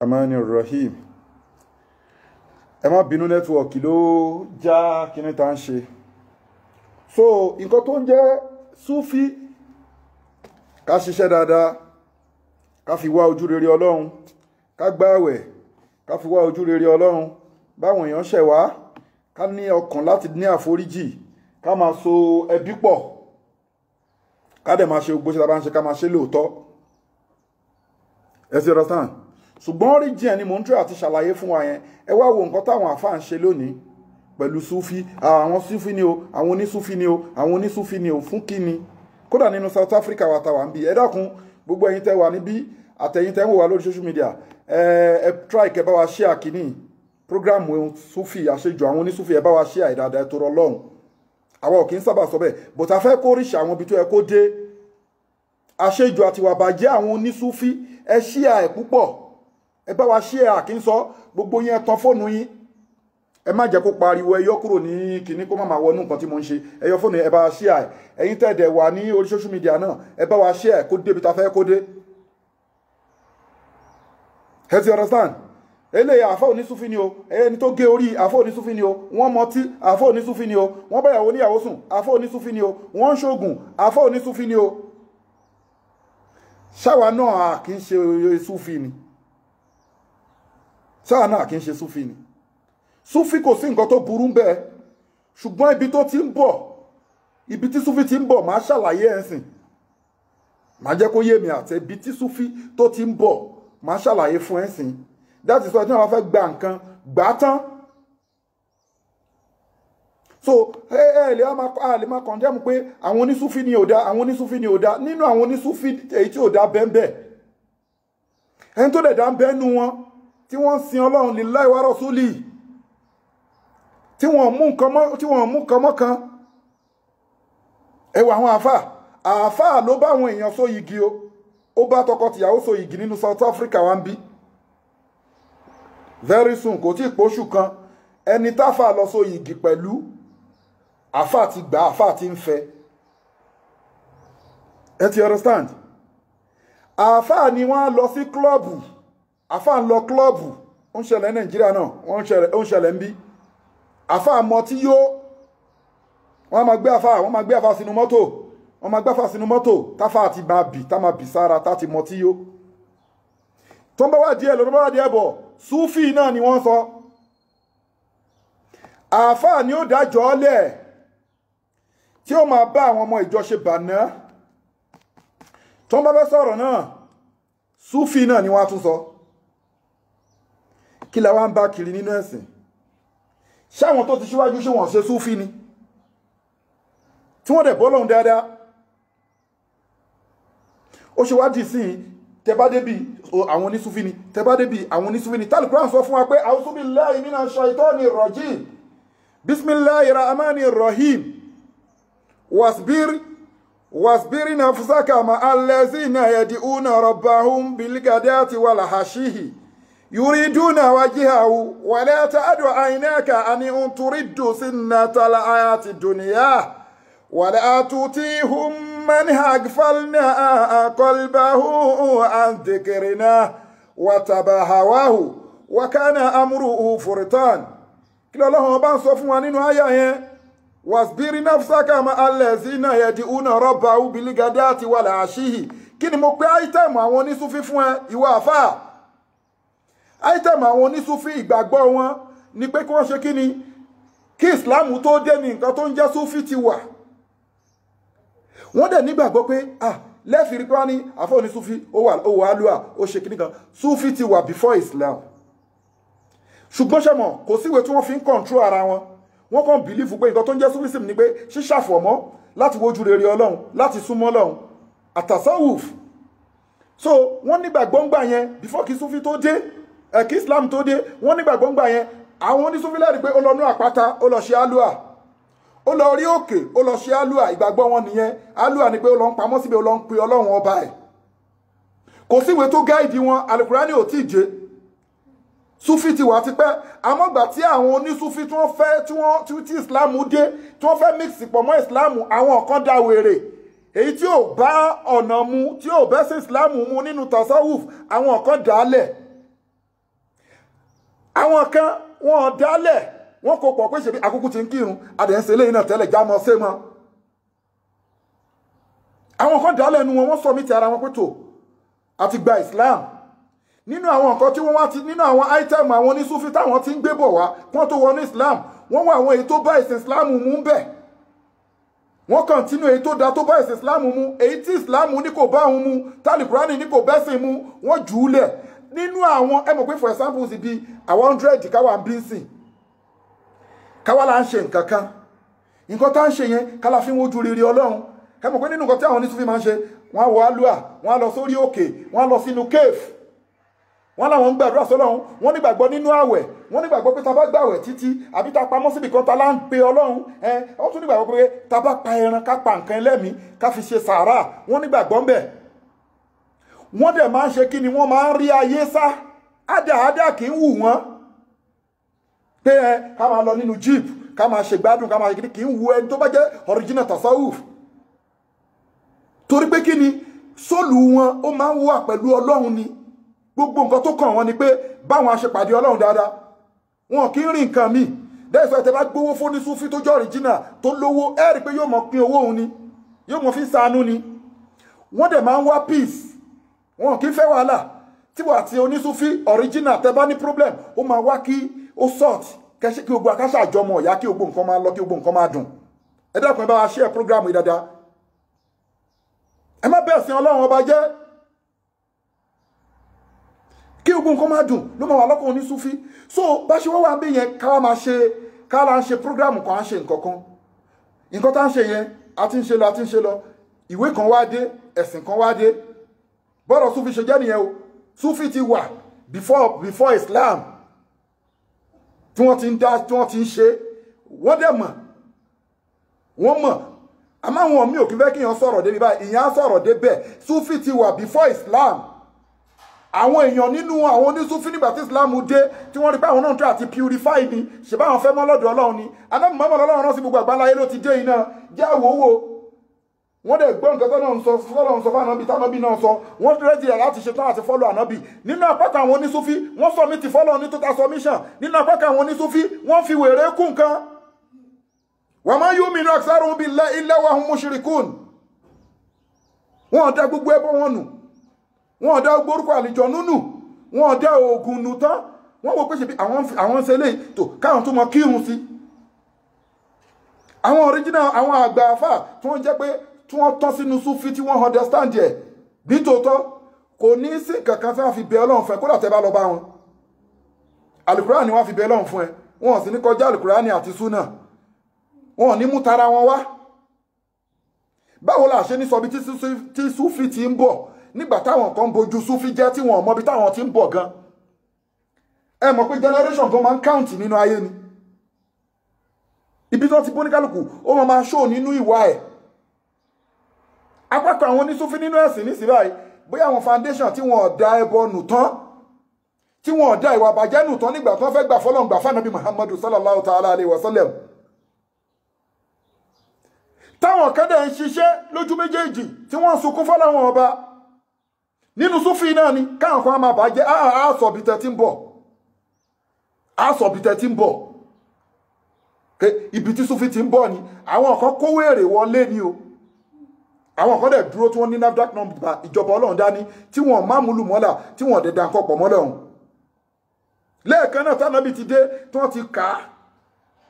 Rahmani Rahim. Ẹ má bínú, network ló já kíní tá ń ṣe. So nǹkan tó ń jẹ́ Súfí, ká ṣiṣẹ́ dáadáa, ká fi wá ojú rere Ọlọ́run, ká gbààwẹ̀, ká fi wá ojú rere Ọlọ́run, báwọn èèyàn ṣẹ̀ wá, ká ní ọkàn láti ní àforíjì, ká máa so ẹbí pọ̀, ká dẹ̀ máa ṣe gbogbo ṣe tá a bá ń ṣe, ká máa ṣe lóòótọ́. Ẹ ti understand? Ṣùgbọ́n origin ni mò ń try àti ṣàlàyé fún wa yẹn. Ẹ wá wo nǹkan táwọn àfáà ń ṣe lónìí pẹ̀lú Súfí. Àwọn Súfí ni o, àwọn onísúfí ni o, àwọn onísúfí ni o, fún kí ni? Kódà nínú South Africa wa ta wà ń bí. Ẹ dákun, gbogbo ẹ̀yin tẹ́ wà níbí àtẹ̀yin tẹ́ ń wò wá lórí social media, ẹ try kẹ́ bá wa share kínní program Súfí, àṣejù àwọn onísúfí. Ẹ bá wa share ìdáadáa, ẹ tó rọ lọ́hùn. Àwa ò kí ń sábà sọ bẹ́ẹ̀, but a fẹ́ kó ríṣì àwọn ibi tó yẹ kó dé. Àṣejù àti ìwà bàjẹ́ àwọn onísúfí, ẹ share ẹ̀ púpọ̀, ẹ bá wa share. Kí n sọ gbogbo yẹn tán, fóònù yín, ẹ má jẹ́ kó pariwo, ẹ yọ kúrò ní kinní, kó má máa wọnú nǹkan tí mo ń ṣe. Ẹ yọ fóònù, ẹ bá wa share ẹ. Ẹ̀yin tẹ́ dẹ̀ wà ní orí social media náà, ẹ bá wa share kó débi ta fẹ́ kó dé. Ẹ ti understand? Eléyìí, àfọ onísúfí ni o. Ẹni tó gé orí, àfọ onísúfí ni o. Wọ́n mọtí, àfọ onísúfí ni o. Wọ́n báyàwó níyàwó sùn, àfọ onísúfí ni o. Wọ́n ń ṣoògùn, àfọ onísúfí ni o. Ṣáwa náà kì í ṣe súfí ni? Ṣáwa náà kì í ṣe súfí ni? Súfí, kò sí nǹkan tó burú bẹ́ẹ̀, ṣùgbọ́n ibi tó ti ń bọ̀, ibi tí súfí ti ń bọ̀, máa ṣàlàyé ẹ̀ sìn, máa jẹ́ kó yé mi àti ibi tí súfí tó ti ń bọ̀, máa ṣàlàyé fún ẹ̀ sìn. That is why tí wọ́n fẹ́ gba nǹkan gbà tán. So ẹ lè máa condemn pé àwọn onísúfí ni ò dá, àwọn onísúfí ni ò dá. Nínú àwọn onísúfí, èyí tí ò dá bẹ́ẹ̀, ẹni tó dẹ̀ dá ń bẹ́ẹ̀ nu wọn tí wọ́n ń sin Ọlọ́run lillahi wa rasuli, tí wọ́n mú nǹkan mọ́, tí wọ́n mú nǹkan mọ́ kan. Ẹ wọ àwọn àáfà, àáfà ló bá àwọn èèyàn so igi o. Ó bá tọkọ-tìyàwó so igi nínú South Africa wa ń bí. Very soon, kò tí ì póṣù kan, ẹni táfà lọ so igi pẹ̀lú, àáfà ti gbà, àáfà ti ń fẹ́. Ẹ ti understand? Àáfà ni wọ́n á lọ sí club, àáfà ń lọ club. Ó ń ṣẹlẹ̀ ní Nàìjíríà náà, wọ́n ń ṣẹlẹ̀, ó ń ṣẹlẹ̀ ń bí. Àáfà mọtí yó, wọ́n máa gbé àáfà, wọ́n máa gbé àáfà sínú mọ́tò, wọ́n máa gbé àáfà sínú mọ́tò, táfà ti máa bì, tá máa bì sára, tá ti mọtí yó. Tó ń bá wà díẹ̀ lọ, tó ń bá wà díẹ̀ bọ̀, súfì náà ni wọ́n sọ. Àáfà ni ó dájọ́ lẹ̀ tí ó máa bá àwọn ọmọ ìjọ ṣe bàná. Tó ń bá fẹ́ sọ̀rọ̀ náà, súfì náà ni wọ́n á tún sọ. Kí la wá ń bá kiri nínú ẹ̀sìn? Ṣáwọn tó ti ṣíwájú, ṣé wọ́n ṣe súfì ni, tí wọ́n dẹ̀ bọ́ lọ́hùn dáadáa? Ó ṣe wá dì sí tẹ bá débi àwọn onísúfì ni, tẹ bá débi àwọn onísúfì ni tálùkùrán sọ fún wa pé a'udhu billahi minash shaitani rajim, bismillahir rahmanir rahim, wasbir wasbir nafsaka ma'al lazina yad'una rabbahum bilghadati wal ashiyi yuriduna wajhahu wala ta'du aynaka anhum turidu zinnatal hayati dunya wala tutihum man aghfalna qalbahu an dhikrina wattaba hawahu wa kana amruhu furtan. Kí lọ́lọ́run bá ń sọ fún wa nínú àyà yẹn? Wasbir nafsaka ma'al lazina yad'una rabbahum bilghadati wal ashiyi. Kí ni mo pé item àwọn onísúfí fún ẹ, ìwọ àfáà? Item àwọn onísúfí, ìgbàgbọ́ wọn ni pé kí wọ́n ṣe kí ni? Kí Islam tó dé ní nǹkan tó ń jẹ́ súfí ti wà. Wọ́n dẹ̀ nígbàgbọ́ pé, ah, lẹ́fìrí pé wọ́n ní àfọ́ onísúfí, ó wà, ó wà álúà, ó ṣe kíní kan. Súfí ti wà before Islam, ṣùgbọ́n ṣe mọ̀, kò síwèé tí wọ́n fi ń control ara wọn. Wọ́n kàn believe pé nǹkan tó ń jẹ́ súfísìm ni pé ṣíṣàfọ̀mọ́ láti wojú rere Ọlọ́run, láti súnmọ́ Ọlọ́run, àtàsáwùf. So wọ́n nígbàgbọ́ ńgbà yẹn before kí súfí tó dé, ẹ̀ kí Islam tó dé. Wọ́n nígbàgbọ́ ńgbà yẹn. Àwọn onísúfí lẹ́rìí pé ó lọ nú àpáta, ó lọ ṣe álúà, ó lọ rí òkè, ó lọ ṣe álúà. Ìgbàgbọ́ wọn nìyẹn. Álúà ni pé ó lọ ń pamọ́ síbi, ó lọ ń pe Ọlọ́run ọba ẹ̀. Kò síwèé tó guide wọn, Alukurani ò tí ì jẹ́. Súfì ti wà tipẹ́, àmọ́ gbà tí àwọn onísúfì tí wọ́n fẹ́ tí wọ́n tí Islam dé, tí wọ́n fẹ́ mix pọ̀ mọ́ Islam, àwọn kan dá wèrè èyí tí ò bá ọ̀nà mu, tí ò bẹ́ sí Islam mu nínú tasawuf, àwọn kan dálẹ̀. Àwọn kan wọ́n dálẹ̀, wọ́n kò pọ̀ pé ṣe bí àkókò ti ń kírun, adẹ̀ ń ṣe eléyìí náà tẹ́lẹ̀ já mọ́ sé mọ́. Àwọn kan dálẹ̀ nu wọn, wọ́n sọ mí ti ara wọn pé tó àti gba Islam. Nínú àwọn nǹkan tí wọ́n wá ti nínú àwọn item àwọn onísúfí táwọn ti ń gbé bọ̀ wá kí wọ́n tó wọnú Islam, wọ́n wá àwọn èyí tó bá ìsìn Islam mú bẹ̀. Wọ́n kọ̀ntínú èyí tó da tó bá ìsìn Islam mú, èyí tí Islam ní kò bá òun mu, tálíkùránì ní kò bẹ́sìn mu, wọ́n jù ú lẹ̀. Nínú àwọn ẹ mọ̀ pé for example sì bí àwọn 100 káwa ń bí sìn, káwa là ń ṣe nǹkan kan, nǹkan tá ń ṣe yẹn kálá fi ń wojú rere Ọlọ́run. Ẹ mọ̀ pé nínú nǹkan tí àwọn onísúfí máa ń ṣe, wọ́n á wọ alúà, wọ́n á lọ sórí òkè, wọ́n á lọ sínú cave, wọ́n láwọn ń gbàdúrà sọ́lọ́run, wọ́n nígbàgbọ́ nínú àwẹ̀, wọ́n nígbàgbọ́ pé ta bá gbàwẹ̀ títí àbí ta pamọ́ síbi kan ta lá ń pe Ọlọ́run, ẹ wọ́n tún nígbàgbọ́ pé ta bá pa ẹran ká pa nǹkan ẹlẹ́mìí ká fi ṣe sàárà, wọ́n nígbàgbọ́ ńbẹ̀. Wọ́n dẹ̀ máa ń ṣe kí ni, wọ́n máa ń rí ayé sá, ádáadá kì í wù wọ́n pé ẹ ká máa lọ nínú jeep ká máa ṣe gbádùn ká máa ṣe kí kì í wù ẹni tó bá jẹ́ original tasawuf. Torí pé kí ni, sóòlù wọn ó máa ń wà pẹ̀lú Ọlọ́run ni. Gbogbo nǹkan tó kàn wọ́n ni pé báwọn aṣèpàdé Ọlọ́run dáadáa, wọn kì í rí nǹkan míì. Dẹ́sọ̀ tẹ́ bá gbówó fún ní Súfí tó jẹ́ original tó lówó, ẹ rí pé yóò mọ̀ pín owó òun ni, yóò mọ̀ fi ṣàánú ni. Wọ́n dẹ̀ máa ń wá peace, wọn kì í fẹ́ wàhálà. Tí wọ́n àti onísúfí original tẹ́ bá ní problem, ó máa wá kí ó sort kẹ́sí kí gbogbo akáṣà àjọmọ̀ ọ̀yá, kí gbogbo nǹkan máa lọ, kí gbogbo nǹkan máa dùn. Ẹ dákun, ẹ bá wa share program yìí dáadáa. Ẹ má bẹ̀ẹ̀ sin Ọlọ́run ọba jẹ́. Kí gbogbo nǹkan máa dùn ló máa wà lọ́kàn onísúfí. So bá ṣe wọ́n wà bí yẹn, ká máa ṣe, ká là ń ṣe program kan, à ń ṣe nǹkan kan. Nǹkan tá ń ṣe yẹn, a ti ń ṣe lọ, a ti ń ṣe lọ. Ìwé kan wá dé, ẹ̀sìn kan wá dé. Bọ́rọ̀ Súfí ṣe jẹ́ nìyẹn o. Súfí ti wà before Islam, tí wọ́n ti ń dá, tí wọ́n ti ń ṣe, wọ́n dẹ̀ mọ̀, wọ́n mọ̀. Àmọ́ àwọn mi ò kí fẹ́ kí èèyàn sọ̀rọ̀ débi báyìí, ìyẹn á sọ̀rọ̀ débẹ̀. Súfí ti wà before Islam. Àwọn èèyàn nínú àwọn onísúfí nígbà tí Islam dé, tí wọ́n rí pé àwọn náà ń try àti purify ni, ṣe báwọn fẹ́ mọ́ lọ́dọ̀ Ọlọ́run ni. Ànábì Muhammad Ọlọ́run rán sí gbogbo àgbáláyé ló ti dé iná, jẹ́ àwòwò. Wọ́n dẹ̀ gbọ́ nǹkan tọ́lọ́run sọ, tọ́lọ́run sọ fún ànábì, tánàbì náà sọ, wọ́n rẹ́dí ẹ̀ láti ṣetán àti follow ànábì. Nínú apá kan àwọn onísúfí, wọ́n sọ mí ti follow ní total submission. Nínú apá kan àwọn onísúfí, wọ́n fi wèrè kún nǹkan. Wa ma yu'minu aktharuhum billahi illa wa hum mushrikun. Wọ́n dá gbogbo ẹbọ wọn nù, wọ́n dá gbogbo orúkọ àlìjọ nínú, wọ́n dá oògùn nù tán. Wọ́n wò pé ṣe bí àwọn ń ṣe eléyìí tó káwọn tó mọ kírun sí. Àwọn original àwọn àgbà àfà tí wọ́n jẹ́ pé tí wọ́n tán sínú Súfí tí wọ́n understand ẹ̀ nítòótọ́, kò ní sí kankan tí wọ́n fi bẹ Ọlọ́run fún ẹ, kódà tẹ́ bá lọ bá wọn. Àlùkùránì wọ́n fi bẹ Ọlọ́run fún ẹ, wọn ò sì ní kọjá àlùkùránì àti súnà, wọn ò ní mú tara wọn wá. Báwo la ṣe ní sọ bí tí Súfí ti ń bọ̀ nígbà táwọn kan bojú Súfí jẹ́ tí wọn ò mọ bí táwọn ti ń bọ̀ gan? Ẹ mọ̀ pé generation kan máa ń count nínú ayé ni. Ibi tó ti bó ní kálukú, ó máa show nínú ìwà ẹ̀. Apá kan àwọn onísúfí nínú ẹ̀sìn nísìnyí báyìí, bóyá àwọn foundation tí wọn ò da ẹbọ nù tán, tí wọn ò da ìwà àbàjẹ́ nù tán nígbà tí wọ́n fẹ́ gbà fọlọ́n gbà fánàbí Muhammadu sallallahu ta'ala alayhi wa sallam. Táwọn kan dẹ̀ ń ṣiṣẹ́ lójú méjèèjì tí wọ́n ń sunkún fọ́lọ́run ọba. Nínú Súfí náà ni káwọn kan á máa bàjẹ́, á sọ bí tẹ́ ti ń bọ̀, á sọ bí tẹ́ ti ń bọ̀. Ibi tí Súfí ti ń bọ̀ ni àwọn kan kówó èrè wọlé ni o. Àwọn kan dẹ̀ dúró tí wọ́n ní NAFDAC number ìjọba Ọlọ́run dání, tí wọ́n má múlù mọ́là, tí wọ́n dẹ̀ dàn kọ́ pọ̀ mọ́lẹ̀ ọ̀hún. Lẹ́ẹ̀kan náà tánàbí ti dé tí wọ́n ti kà á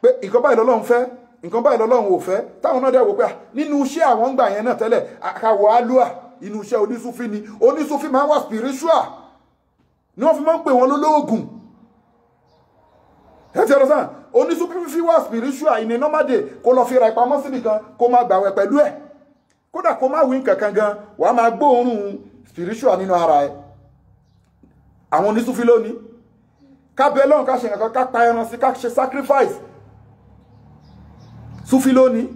pé nǹkan báyìí lọ́lọ́run fẹ́, nǹkan báyìí lọ́lọ́run ò fẹ́. Táwọn náà dẹ̀ wò pé nínú iṣẹ́ àwọn gbà yẹn náà tẹ́lẹ̀, àkàwọ̀ alúà inú iṣẹ́ onísúfí ni. Onísúfí máa ń wà spiritual ni wọ́n fi máa ń pè wọ́n lólóògùn. Ẹ ti ọ̀rọ̀ sàn, onísúfí fi wà spiritual in a normal day, kó lọ fi ra ìpamọ́ síbì kan, kó máa gbàwẹ̀ pẹ̀lú ẹ̀, kódà kó má wí nǹkan kan gan, wàá máa gbóòórùn spiritual nínú ara ẹ̀. Àwọn onísúfí lónìí, ká bẹ lọ́run, ká ṣe nǹkan, ká pa ẹran sí, ká ṣe sacrifice. Súfí lónìí,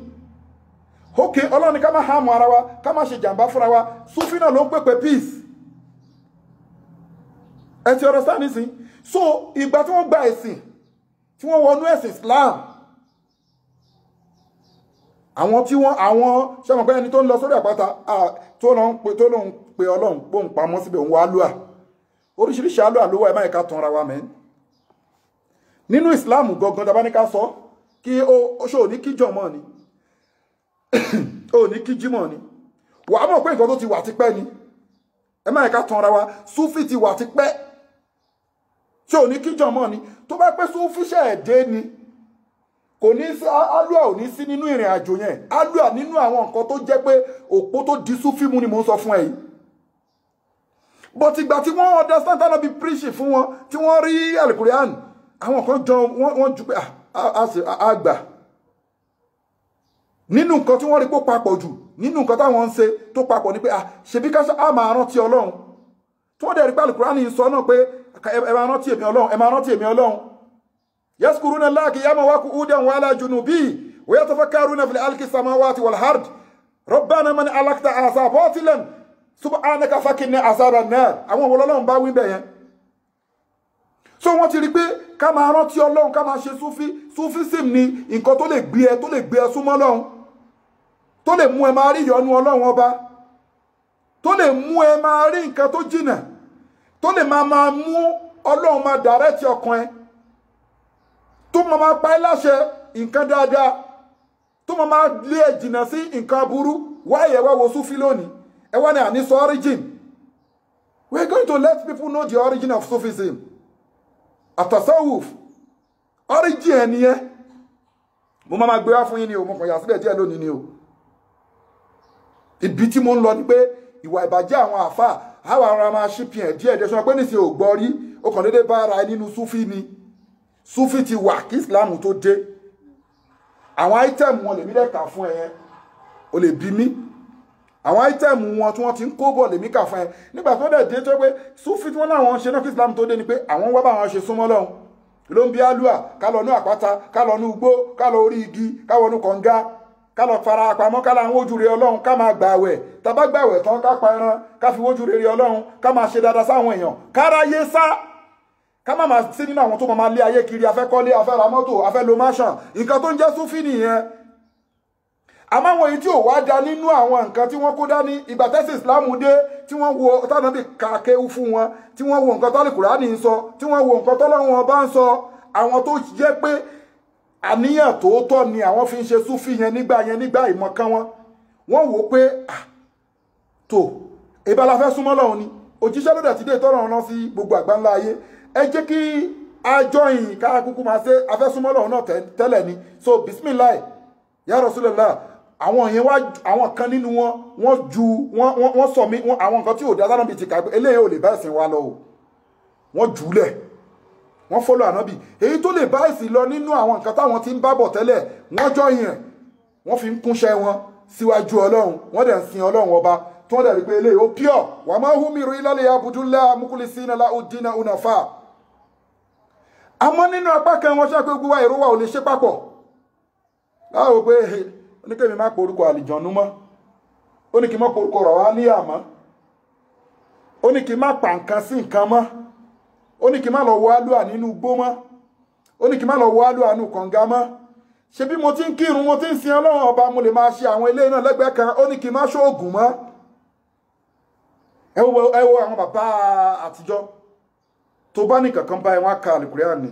ok, Ọlọ́run ní ká má hàmù ara wa, ká má ṣe jàǹbá fúnra wa. Súfí náà ló ń pèpè peace. Ẹ ti understand nísìn? So ìgbà tí wọ́n gba ẹ̀sìn, tí wọ́n wọnú ẹ̀sìn Islam, àwọn tí wọ́n àwọn ṣe mọ̀ pé ẹni tó ń lọ sórí àpáta tó lọ ń pe, tó lọ ń pe Ọlọ́run pé òun pamọ́ síbẹ̀, òun wá lúà. Oríṣiríṣi àlúà ló wà, ẹ má yẹ ká tanra wa mẹ́. Nínú Islam gangan tá bá ní ká sọ kí ó ṣó ní kí jọmọ ni, ó ní kí jímọ̀ ni, wàá mọ̀ pé nǹkan tó ti wà tipẹ́ ni. Ẹ má yẹ ká tanra wa, Súfì ti wà tipẹ́. Ṣé ò ní kí jọmọ ni? Tó bá pẹ́ Súfì ṣe ẹ̀ dé ni, kò ní sí alúà, ò ní sí nínú ìrìn àjò yẹn. Alúà nínú àwọn nǹkan tó jẹ́ pé òpó tó di Súfì mú ni mò ń sọ fún ẹ yìí. But ìgbà tí wọ́n understand tánà bí preach fún wọn, tí wọ́n rí Al-Qur'an, àwọn kan jọ wọ́n ju pé àgbà nínú nǹkan tí wọ́n rí pó papọ̀ jù nínú nǹkan táwọn ń ṣe tó papọ̀ ni pé ṣebí ká á máa rántí Ọlọ́run. Tí wọ́n dẹ̀ rí pé Al-Qur'an sọ náà pé ẹ máa rántí èmi Ọlọ́run, ẹ máa rántí èmi Ọlọ́run. Yaskuruna Allaha qiyaman wa qu'udan wa ala junubihim wa yatafakkaruna fil khalqi samawati wal ard rabbana man khalaqta hadha batilan subhanaka faqina azaban nar. Àwọn Ọlọ́run bá wí bẹ̀ yẹn. So wọ́n ti rí pé ká máa rántí Ọlọ́run, ká máa ṣe Súfì. Sufism ni nǹkan tó lè gbé ẹ, tó lè gbé ẹ súnmọ́ Ọlọ́run, tó lè mú ẹ máa rí ìyọ́nú Ọlọ́run ọba, tó lè mú ẹ máa rí nǹkan tó jìnà, tó lè máa mú Ọlọ́run máa dàrẹ́tì ọkàn ẹ, tó máa pa ẹ́ láṣẹ nǹkan dáadáa, tó máa lé ẹ jìnà sí nǹkan aburú. Wáyé ẹ wá wo Súfì lónìí, ẹ wá ní àní sọ origin. We are going to let people know the origin of Sufism. Àtàsáwùf origin ẹ nìyẹn. Mo máa gbé wá fún yín ni o, mo kàn yà síbẹ̀ díẹ̀ lónìí ni o. Ibi tí mo ń lọ ni pé ìwà ìbàjẹ́ àwọn àáfàá àwọn ará máa ṣípìn ẹ̀ díẹ̀ díẹ̀. Sọ pé nísìnyí ò gbọ́ rí, ó kàn déédéé bá ara ẹ nínú Súfì ni. Súfì ti wà kí Islam tó dé. Àwọn item wọn lèmi dẹ̀ kà fún ẹ yẹn, o lè bí mi. Àwọn item wọn tí wọ́n ti ń kó bọ̀ lèmi kà fún ẹ. Nígbà tó dẹ̀ dé tó pé Súfì tí wọ́n láwọn ṣe náà kí Islam tó dé ni pé àwọn wá bá wọn ṣe súnmọ́ Ọlọ́run. Ló ń bí alúà, ká lọ ní àpáta, ká lọ ní igbó, ká lọ orí igi, ká wọnú kànga, ká lọ fara pamọ́, ká láwọn ojú rere Ọlọ́run, ká máa gbààwẹ̀. Tá bá gbààwẹ̀ tán, ká pa ẹran, ká fi ojú rere Ọlọ́run, ká máa ṣe dáadáa sáwọn èèyàn, káráyé sá, ká má máa sí nínú àwọn tó máa lé ayé kiri, afẹ́ kọ́lé, afẹ́ ra mọ́tò, afẹ́ lo mansion. Nǹkan tó ń jẹ́ Súfì nìyẹn. Àmọ́ àwọn èyí tí ò wá da nínú àwọn nǹkan tí wọ́n kó dání ìgbà tẹ́sí Ìsìlámù dé, tí wọ́n wo tánàbí kàkéwú fún wọn, tí wọ́n wo nǹkan tọ́lì Kùránì ń sọ, tí wọ́n wo nǹkan tọ́lọ́run ọba ń sọ, àwọn tó jẹ́ pé àníyàn tòótọ́ ni àwọn fi ń ṣe Súfì yẹn nígbà yẹn, nígbà ìmọ̀kan wọn, wọ́n wò pé tó ìbá la fẹ́ súnmọ́ Ọlọ́run ni, òjíṣẹ́ ló dẹ̀ ti dé tọ́lọ́run lọ sí gbogbo àgbáńlá ayé, ẹ jẹ́ kí àjọyìn ká kúkú máa ṣe afẹ́súnmọ́ Ọlọ́run náà tẹ́lẹ̀ ni. So bismillah ya Rasulullah. Àwọn yẹn wá, àwọn kan nínú wọn wọ́n ju wọ́n sọ mí àwọn nǹkan tí ò dá sánábì ti kà pé eléyìí ò lè bá ẹ̀sìn wa lọ o, wọ́n jùúlẹ̀, wọ́n fọ́lọ́ ànábì. Èyí tó lè bá ẹ̀sìn lọ nínú àwọn nǹkan táwọn ti ń bá bọ̀ tẹ́lẹ̀, wọ́n jọ yẹn, wọ́n fi ń kúnṣẹ́ wọn síwájú Ọlọ́run, wọ́n dẹ̀ ń sin Ọlọ́run ọba, tí wọ́n dẹ̀ rí pé eléyìí ó pure. Wa ma umiru illa liya'budullaha mukhlisina lahu-d-dina hunafa. Àmọ́ nínú apá kan wọn ṣe pé gbogbo èrò wa ò lè ṣe papọ̀. Láwo pé ó ní kémi má porúkọ àlìjọ̀nú mọ́, ó ní kí n má porúkọ rọ̀ wá níyà mọ́, ó ní kí n má pa nǹkan sí nǹkan mọ́, ó ní kí n má lọ wọ alúà nínú igbó mọ́, ó ní kí n má lọ wọ alúà nínú kànga mọ́. Ṣe bí mo ti ń kírun, mo ti ń sin Ọlọ́run ọba, mo lè máa ṣe àwọn eléyìí náà lẹ́gbẹ̀ẹ́ kan. Ó ní kí n má ṣoògùn mọ́. Ẹ wo àwọn bàbá àtijọ́ tó bá ní kankan báyìí, wọ́n á ka Àlùkùránì ni.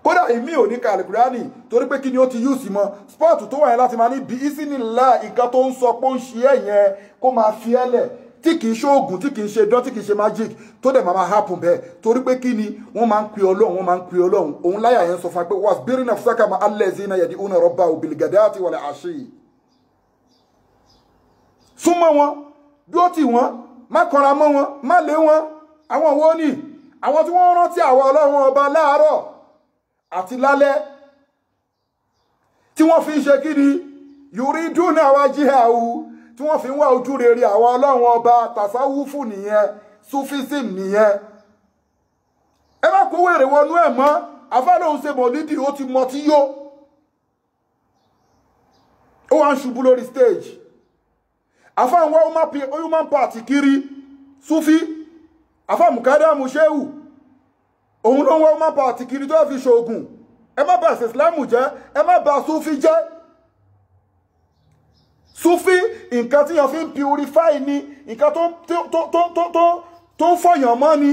Kódà èmi ò ní ka Àlùkùránì torí pé kí ni ó ti yúùsì mọ́ spọ́ọ̀tù tó wà yẹn láti máa ní bí ìsínìlá nǹkan tó ń sọ pé ó ń ṣe ẹ̀ yẹn kó máa fi ẹ́ lẹ̀, tí kì í ṣoògùn, tí kì í ṣe dán, tí kì í ṣe magic, tó dẹ̀ máa happen bẹ́ẹ̀. Torí pé kí ni wọ́n máa ń pe Ọlọ́run, wọ́n máa ń pe Ọlọ́run. Òun láyà yẹn sọ fún wa pé wasbir nafsaka ma'a allazina yad'una rabbahum bil-ghadati wal-'ashiyyi. Súnmọ́ wọn, dúró tì wọ́n, má kanra mọ́ wọn, má lé wọn. Àwọn wo ni àwọn tí wọ́n rántí àwọn Ọlọ́run ọba láàárọ̀ àti lálẹ́, tí wọ́n fi ń ṣe kí ni yuriduna wajhahu, tí wọ́n fi ń wá ojú rere àwọn Ọlọ́run ọba. Tàsáwúfù nìyẹn, Sufism nìyẹn. Ẹ má kó wèrè wọnú ẹ̀ mọ́. Afálóhùn ṣe mọ̀lídì, ó ti mọ tí yó, ó wá ń ṣubú lórí stage. Afáwọn wá human part kiri Sufi, afá mukadamu shehu, òun ló ń wá human part kiri tó fi ṣoògùn. Ẹ má bà Ìsìlámù jẹ́, ẹ má bà Sufi jẹ́. Sufi nǹkan tí yàn fi ń purify ni, nǹkan tó ń fọyàn mọ́ ni,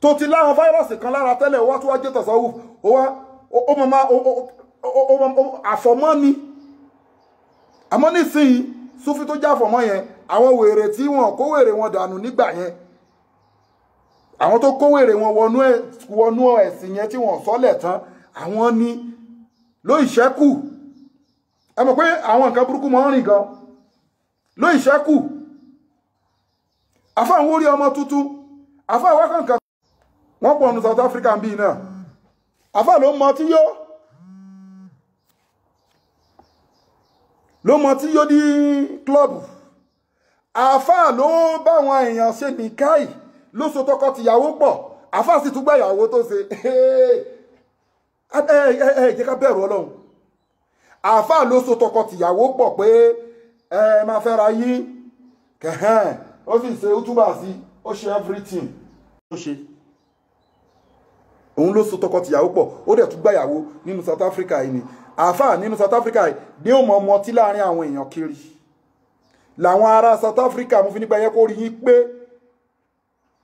tó Tó ti láwọn fáírọ̀sì kan lára tẹ́lẹ̀, wá tó wá jẹ́ tasawuf, ó wá ó máa àfọ̀mọ́ ni. Àmọ́ nísìnyí súfí tó jẹ́ àfọ̀mọ́ yẹn, àwọn wèrè tí wọn kó wèrè wọn dànù nígbà yẹn, àwọn tó kó wèrè wọn wọnú ẹ̀sìn yẹn tí wọ́n sọ́lẹ̀ tán, àwọn ni ló ìṣẹ́kù. Ẹ mọ̀ pé àwọn nǹkan burúkú mọ́ ń rìn gan ló ìṣẹ́kù. Àfáà ń wórí ọmọ tuntun, àfáà wá kankan wọ́n pọ̀ ní South Africa ń bí náà. Àfáà ló mọ tí yó, ló mọ tí yó ní klọ́ọ̀bù. Àfáà ló báwọn èèyàn ṣe nìkáì, ló so tọkọ tìyàwó pọ̀. Àfáà sì tún gbà ìyàwó tó ṣe. Ẹ jẹ́ ká bẹ̀rù Ọlọ́run. Àfáà ló so tọkọ tìyàwó pọ̀ pé ẹ máa fẹ́ra yín kẹ̀hẹ́n, ó sì ṣe útúbà sí, ó ṣe everything ó ṣe. Òun ló so tọkọ tìyàwó pọ̀, ó dẹ̀ tún gbàyàwó nínú South Africa yìí ni. Àfáà nínú South Africa yìí ní ó mọ ọmọ tí láàrin àwọn èèyàn kiri. Làwọn ará South Africa mo fi nípa ẹyẹ kó rí yín pé,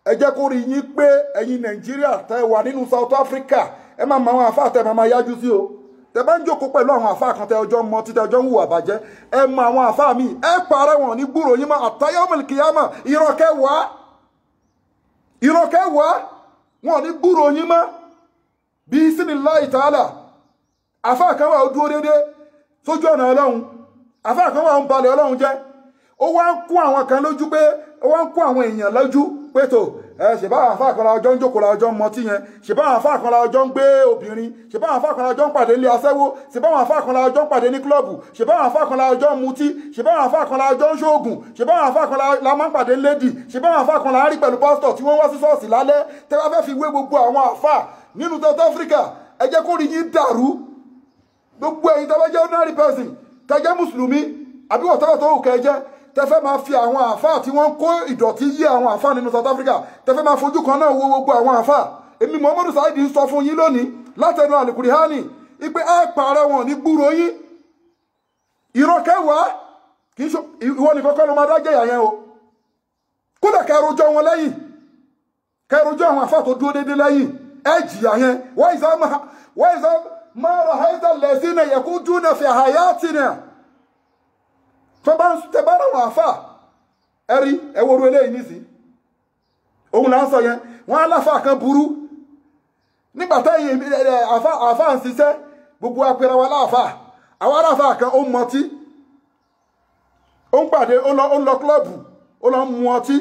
ẹ jẹ́ kó rí yín pé ẹ̀yin Nàìjíríà tẹ́ wà nínú South Africa, ẹ máa mọ àwọn àfáà tẹ́ máa yájú sí o. Tẹ́ bá ń jókòó pẹ̀lú àwọn àfáà kan tẹ́ ọjọ́ mọ títẹ́ ọjọ́ ń hùwà bàjẹ́, ẹ mọ àwọn àfáà míì, ẹ parẹ́ wọn ní gbúrò yín mọ́. Àtayọ́mọ̀lì kìyàmọ̀, ìrọ̀kẹ́ wá, ìrọ̀kẹ́ wá, wọn ní gbúrò yín mọ́. Bí siniláì tààlà, àfáà kan wà ó dúró déédéé sójú ọ̀nà Ọlọ́run, àfáà kan wà ó ń balẹ̀ Ọlọ́run jẹ́. Ó wá ń kó àwọn kan lójú pé, ó wá ń kó àwọn èèyàn lójú pé tó ẹ ṣèbá àwọn àfáà kan la ọjọ́ ń jókòó la ọjọ́ ń mọtí yẹn, ṣèbá àwọn àfáà kan la ọjọ́ ń gbé obìnrin, ṣèbá àwọn àfáà kan la ọjọ́ ń pàdé nílé aṣẹ́wó, ṣèbá àwọn àfáà kan la ọjọ́ ń pàdé ní klọ́ọ̀bù, ṣèbá àwọn àfáà kan la ọjọ́ ń mutí, ṣèbá àwọn àfáà kan la ọjọ́ ń ṣoògùn, ṣèbá àwọn àfáà kan la máa ń pàdé lédì, ṣèbá àwọn àfáà kan la rí pẹ̀lú pásítọ̀ tí wọ́n wá sí ṣọ́ọ̀ṣì lálẹ́. Tẹ́ bá fẹ́ fi wé gbogbo àwọn àfáà nínú South Africa, ẹ jẹ́ kó rí yín dàrú. Gbogbo ẹ̀yin tẹ́ bá jẹ́ ordinary person, tẹ́ jẹ́ mùsùlùmí àbí wọ́n tó kẹ́ jẹ́, tẹ́ fẹ́ máa fi àwọn àfáà tí wọ́n kó ìdọ̀tí yí àwọn àfáà nínú South Africa, tẹ́ fẹ́ máa fojú kan náà wo gbogbo àwọn àfáà. Èmi Muhammadu Saheed ń sọ fún yín lónìí látẹnu Al-Qur'ani ipe ẹ pààrẹ wọn ní gbúrò yín. Ìrọ̀kẹ́wàá kì í ṣe ìwọ nìkan kọ́ ló máa dájẹ́ ìyà yẹn o. Kódà kẹrùjọ wọn lẹ́yìn, kẹrùjọ àwọn àfáà tó dúró déédéé lẹ́yìn, ẹ jìyà yẹn. Wọ́n ìzá máa rọ̀ haidà lẹ́sìn yẹ̀kú dúnà fi hayatina. Tó bá ń tẹ bá ráwọn àfà, ẹ̀rí ẹwọ́rú eléyìí nísì, òun là ń sọ yẹn. Wọ́n aláfà kan burú nígbà táyìn àfà ń ṣiṣẹ́, gbogbo apẹ̀rẹ̀ wa láàfà. Àwọn aláfà kan ó mọtí, ó ń pàdé, ó lọ klọ́ọ̀bù, ó lọ ń mu ọtí.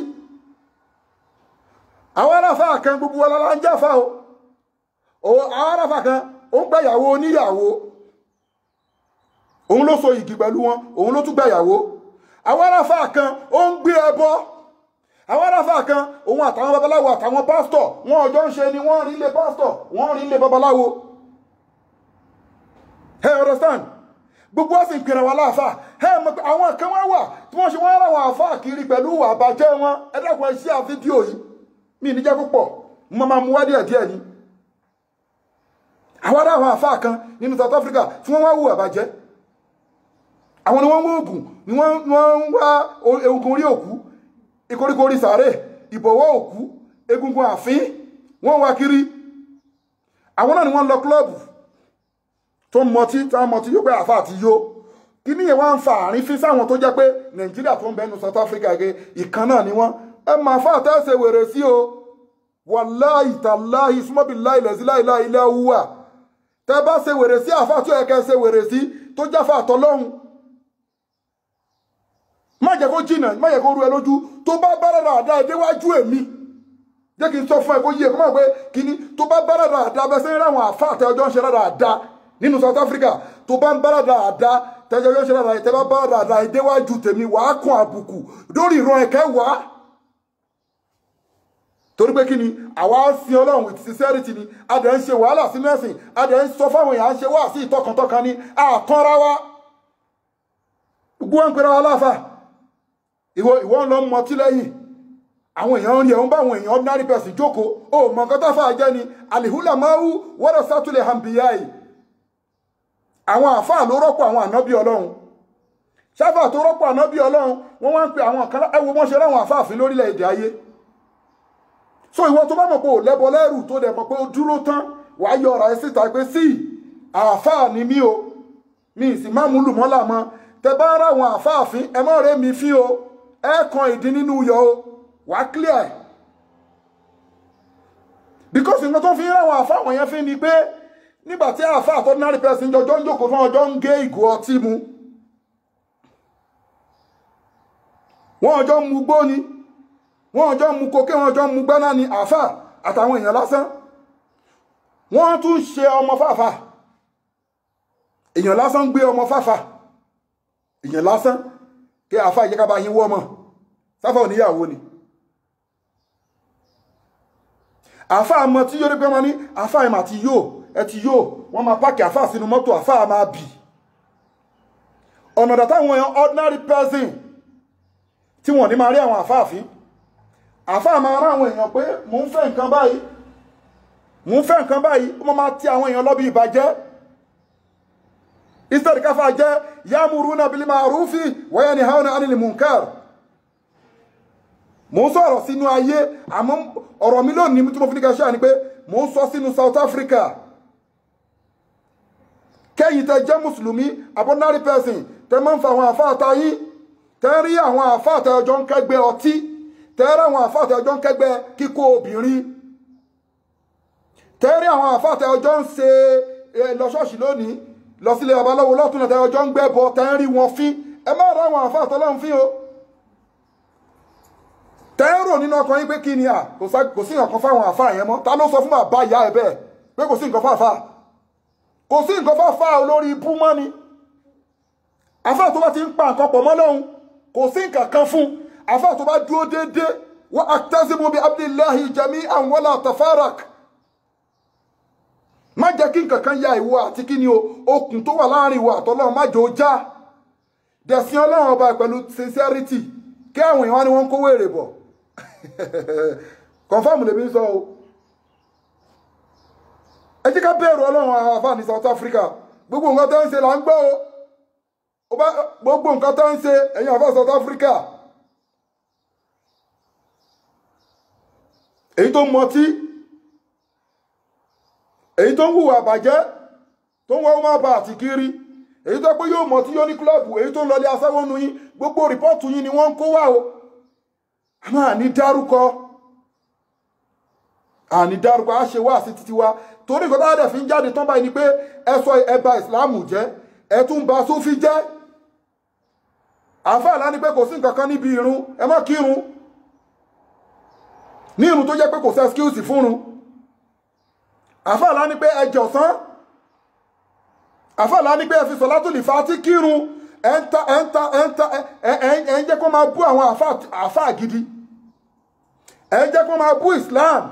Àwọn aláfà kan gbogbo wa la ń jáfà o. Àwọn aláfà kan ó ń gbàyàwó oníyàwó, òun ló so igi pẹ̀lú wọn, òun ló tún gbàyàwó. Àwọn aráfà kan ó ń gbé ẹbọ. Àwọn aráfà kan òun àtàwọn babaláwo àtàwọn pásítọ̀ wọn ọjọ́ ń ṣe ni, wọ́n rí ilé pásítọ̀, wọ́n rí ilé babaláwo. Hey, understand? Gbogbo wa sì ń pèrè wa láàfà. Hey, àwọn kan wá wà tí wọ́n ṣe wọ́n rà wọn àfà kiri pẹ̀lú àbàjẹ́ wọn. Ẹ dákun ẹ ṣí à fídíò yìí, mi ní jẹ́ púpọ̀, mo máa mú wá díẹ̀ díẹ̀ ni. Àwọn ará àwọn àfà kan nínú South Africa tí wọ́n wá wù àbàjẹ́, àwọn ni wọ́n ń wá ògùn, ni wọ́n ń wá egungun orí òkú, ìkoríko orí sàárè, ìbọ̀wọ́ òkú, egungun àfín, wọ́n wá kiri. Àwọn náà ni wọ́n lọ klọ́ọ̀bù tó ń mọtí, tó ń mọtí yóò pé àfà àti yó. Kí níyẹn wá ń fa àrífín sáwọn tó jẹ́ pé Nàìjíríà tó ń bẹnu South Africa gé ìkan náà ni wọ́n. Ẹ máa fà tẹ́sẹ̀ wèrè sí o. Wàláhì tàláhì súnmọ́bìláì lẹ́sí láìláì ilẹ̀ wúwà. Tẹ́ bá ṣe wèrè sí àfà tó yẹ kẹ́ ṣe wèrè sí tó jáfà àtọ́lọ́hun, má jẹ́ kó jìnà, má jẹ́ kó rú ẹ lójú. Tó bá bára àdá déwájú èmi, jẹ́ kí n sọ fún ẹ kó yí ẹ kó má pé kíní. Tó bá bára àdá bẹ́ẹ̀ sẹ́yìn ráwọn àfà àtẹ́jọ́ ń ṣe rárá àdá nínú South Africa, tó bá ń bára àdá tẹ́jọ́ ń ṣe rárá, tẹ́ bá bára àdá déwájú tèmi, wàá kún àbùkù lórí ìran ẹ̀kẹ́ wá. Torí pé kíni, àwa ń sin Ọlọ́run with sincerity ni, a dẹ̀ ń ṣe wàhálà sínú ẹ̀sìn, a dẹ̀ ń sọ fáwọn èèyàn, à ń ṣe wá sí ìtọkàntọkàn ni, àtọ́ra wa. Gbogbo wọn ń pera wa láàfà. Ìwọ ń lọ mọtí lẹ́yìn àwọn èèyàn ń rí ẹ̀ ń bá àwọn èèyàn ordinary person jókòó. Ó mọ nǹkan tó fà jẹ́ ni alihula mahu wọ́dọ̀ sátúlẹ̀ hambiyai. Àwọn àfáà ló rọ́pò àwọn ànábì Ọlọ́run. Ṣáfà tó rọ́pò ànábì Ọlọ́run, wọ́n wá ń pe àwọn kan. Ẹ wo wọ́n ṣe ráwọn àfáà fín lórílẹ̀ èdè ayé. So ìwọ tó bá mọ̀ pé ò lẹ́bọ lẹ́rù tó dẹ̀ mọ̀ pé ó dúró tán, wàá yọ ọ̀rọ̀ ẹ síta pé sí àáfàá ni mí o, mi sì má mú lùmọ́là mọ́. Tẹ bá rà àwọn àáfàá fín, ẹ má rẹ́ mi fín o, ẹ kan ìdí nínú yọ o, wàá clear. Because nǹkan tó fi ń ráwọn àáfàá wọ̀nyẹn fín ni pé nígbà tí àáfàá ordinary person jọjọ́ ń jókòó fún ọjọ́ ń gé ìgò ọtí mu, wọ́n ọjọ́ ń mu gbó ni, wọ́n ọjọ́ ń mu kókè, wọ́n ọjọ́ ń mu gbáná ni àáfàá àtàwọn èèyàn lásán. Wọ́n tún ṣe ọmọ fàáfà, èèyàn lásán gbé ọmọ fàáfà, èèyàn lásán kí àáfàá yẹ ká bá yín wọ́ ọmọ sáfà oníyàwó ni. Àáfàá mọ tí yóò rí pé wọ́n ní àáfàá ìmọ̀ àti yóò ẹ ti yóò, wọ́n máa páàkì àáfàá sínú mọ́tò, àáfàá máa bì. Ọ̀nà dàtàwọn èèyàn ordinary person tí wọ́n ní máa rí àwọn àáfàá fín, àáfàá máa rán àwọn èèyàn pé mò ń fẹ́ nǹkan báyìí, mò ń fẹ́ nǹkan báyìí, ó máa ti àwọn èèyàn lọ́bí ìbàjẹ́. Instead káfà jẹ́ ya'muruna bil ma'rufi wa yanhauna 'anil munkar. Mò ń sọ̀rọ̀ sínú ayé, àmọ́ ọ̀rọ̀ mi lónìí tí mo fi ní ká ṣáà ni pé mò ń sọ sínú South Africa. Kẹ́yìn tẹ jẹ́ mùsùlùmí, ordinary person, tẹ máa ń fa àwọn àáfàá ta yín, tẹ rí àwọn àáfàá tẹ ọjọ́ ń kẹ́gbẹ́ ọtí, tẹ rí àwọn àáfàá tẹ ọjọ́ ń kẹ́gbẹ́ kíkó obìnrin, tẹ rí àwọn àáfàá tẹ ọjọ́ ń ṣe lọ ṣọ́ọ̀ṣì lónìí, lọ sílé babaláwo lọ́tún tẹ ọjọ́ ń gbẹ́bọ, tẹ ń rí wọn fín. Ẹ má rá àwọn àáfàá tọ́lọ́run fín o. Tẹ ń rò nínú ọkàn yín pé kí ni à, kò sí nǹkan fáwọn àáfàá yẹn mọ́. Ta ló sọ fún bàbá ìyá ẹ bẹ́ẹ̀ pé kò sí nǹkan fáfáà? Kò sí nǹkan fáfáà olórí ibú mọ́ ni. Àáfàá tó bá ti ń pa nǹkan pọ̀ mọ́ lọ́hùn, kò sí nǹkan kan fún. Àáfàá tó bá dúró déédéé, wa aqtasimu bi abdillahi jami'an wala tafarak. Má jẹ́ kí nǹkan kan ya ìwọ àti kí ni o, okùn tó wà láàrin ìwọ àtọlọ́run má jò já. Dẹ̀sìn Ọlọ́run ọba pẹ̀lú sincerity, kí àwọn èèyàn wá ní wọ́n ń kówó èrè bọ̀. Confirm lèmi ń sọ o. Ẹ jẹ́ ká bẹ̀rù Ọlọ́run àwọn àfáà ní South Africa. Gbogbo nǹkan tó ń ṣe là ń gbọ́ o. Gbogbo nǹkan tó ń ṣe ẹ̀yin àfáà South Africa. Èyí tó ń mọtí, èyí tó ń hùwà àbàjẹ́, tó ń wá ọmọ bá àti kiri, èyí tó pé yóò mọtí yóò ní kílọ̀bù, èyí tó ń lọlé aṣẹ́wó nu yín, gbogbo rìpọ́ọ̀tù yín ni wọ́n ń kó wá o. A máa ní dárúkọ, àní dárúkọ, á ṣe wá sí títí wa. Torí nǹkan táwọn fi ń jáde tán báyìí ni pé ẹ sọ ẹ bà ìsìláàmù jẹ́, ẹ tún bà súfì jẹ́. Àáfàá lá ní pé kò sí nǹkan kan níbi irun, ẹ má kírun ní irun tó jẹ́ pé kò sí excuse fúnrun. Àáfàá lá ní pé ẹ jọ̀sán, àáfàá lá ní pé ẹ fi sọ̀látùlì fàtí kírun, ẹ ń ta ẹ ń ta ẹ ń ta ẹ ń jẹ́ kó máa bú àwọn àáfàá gidi, ẹ ń jẹ́ kó máa bú Islam,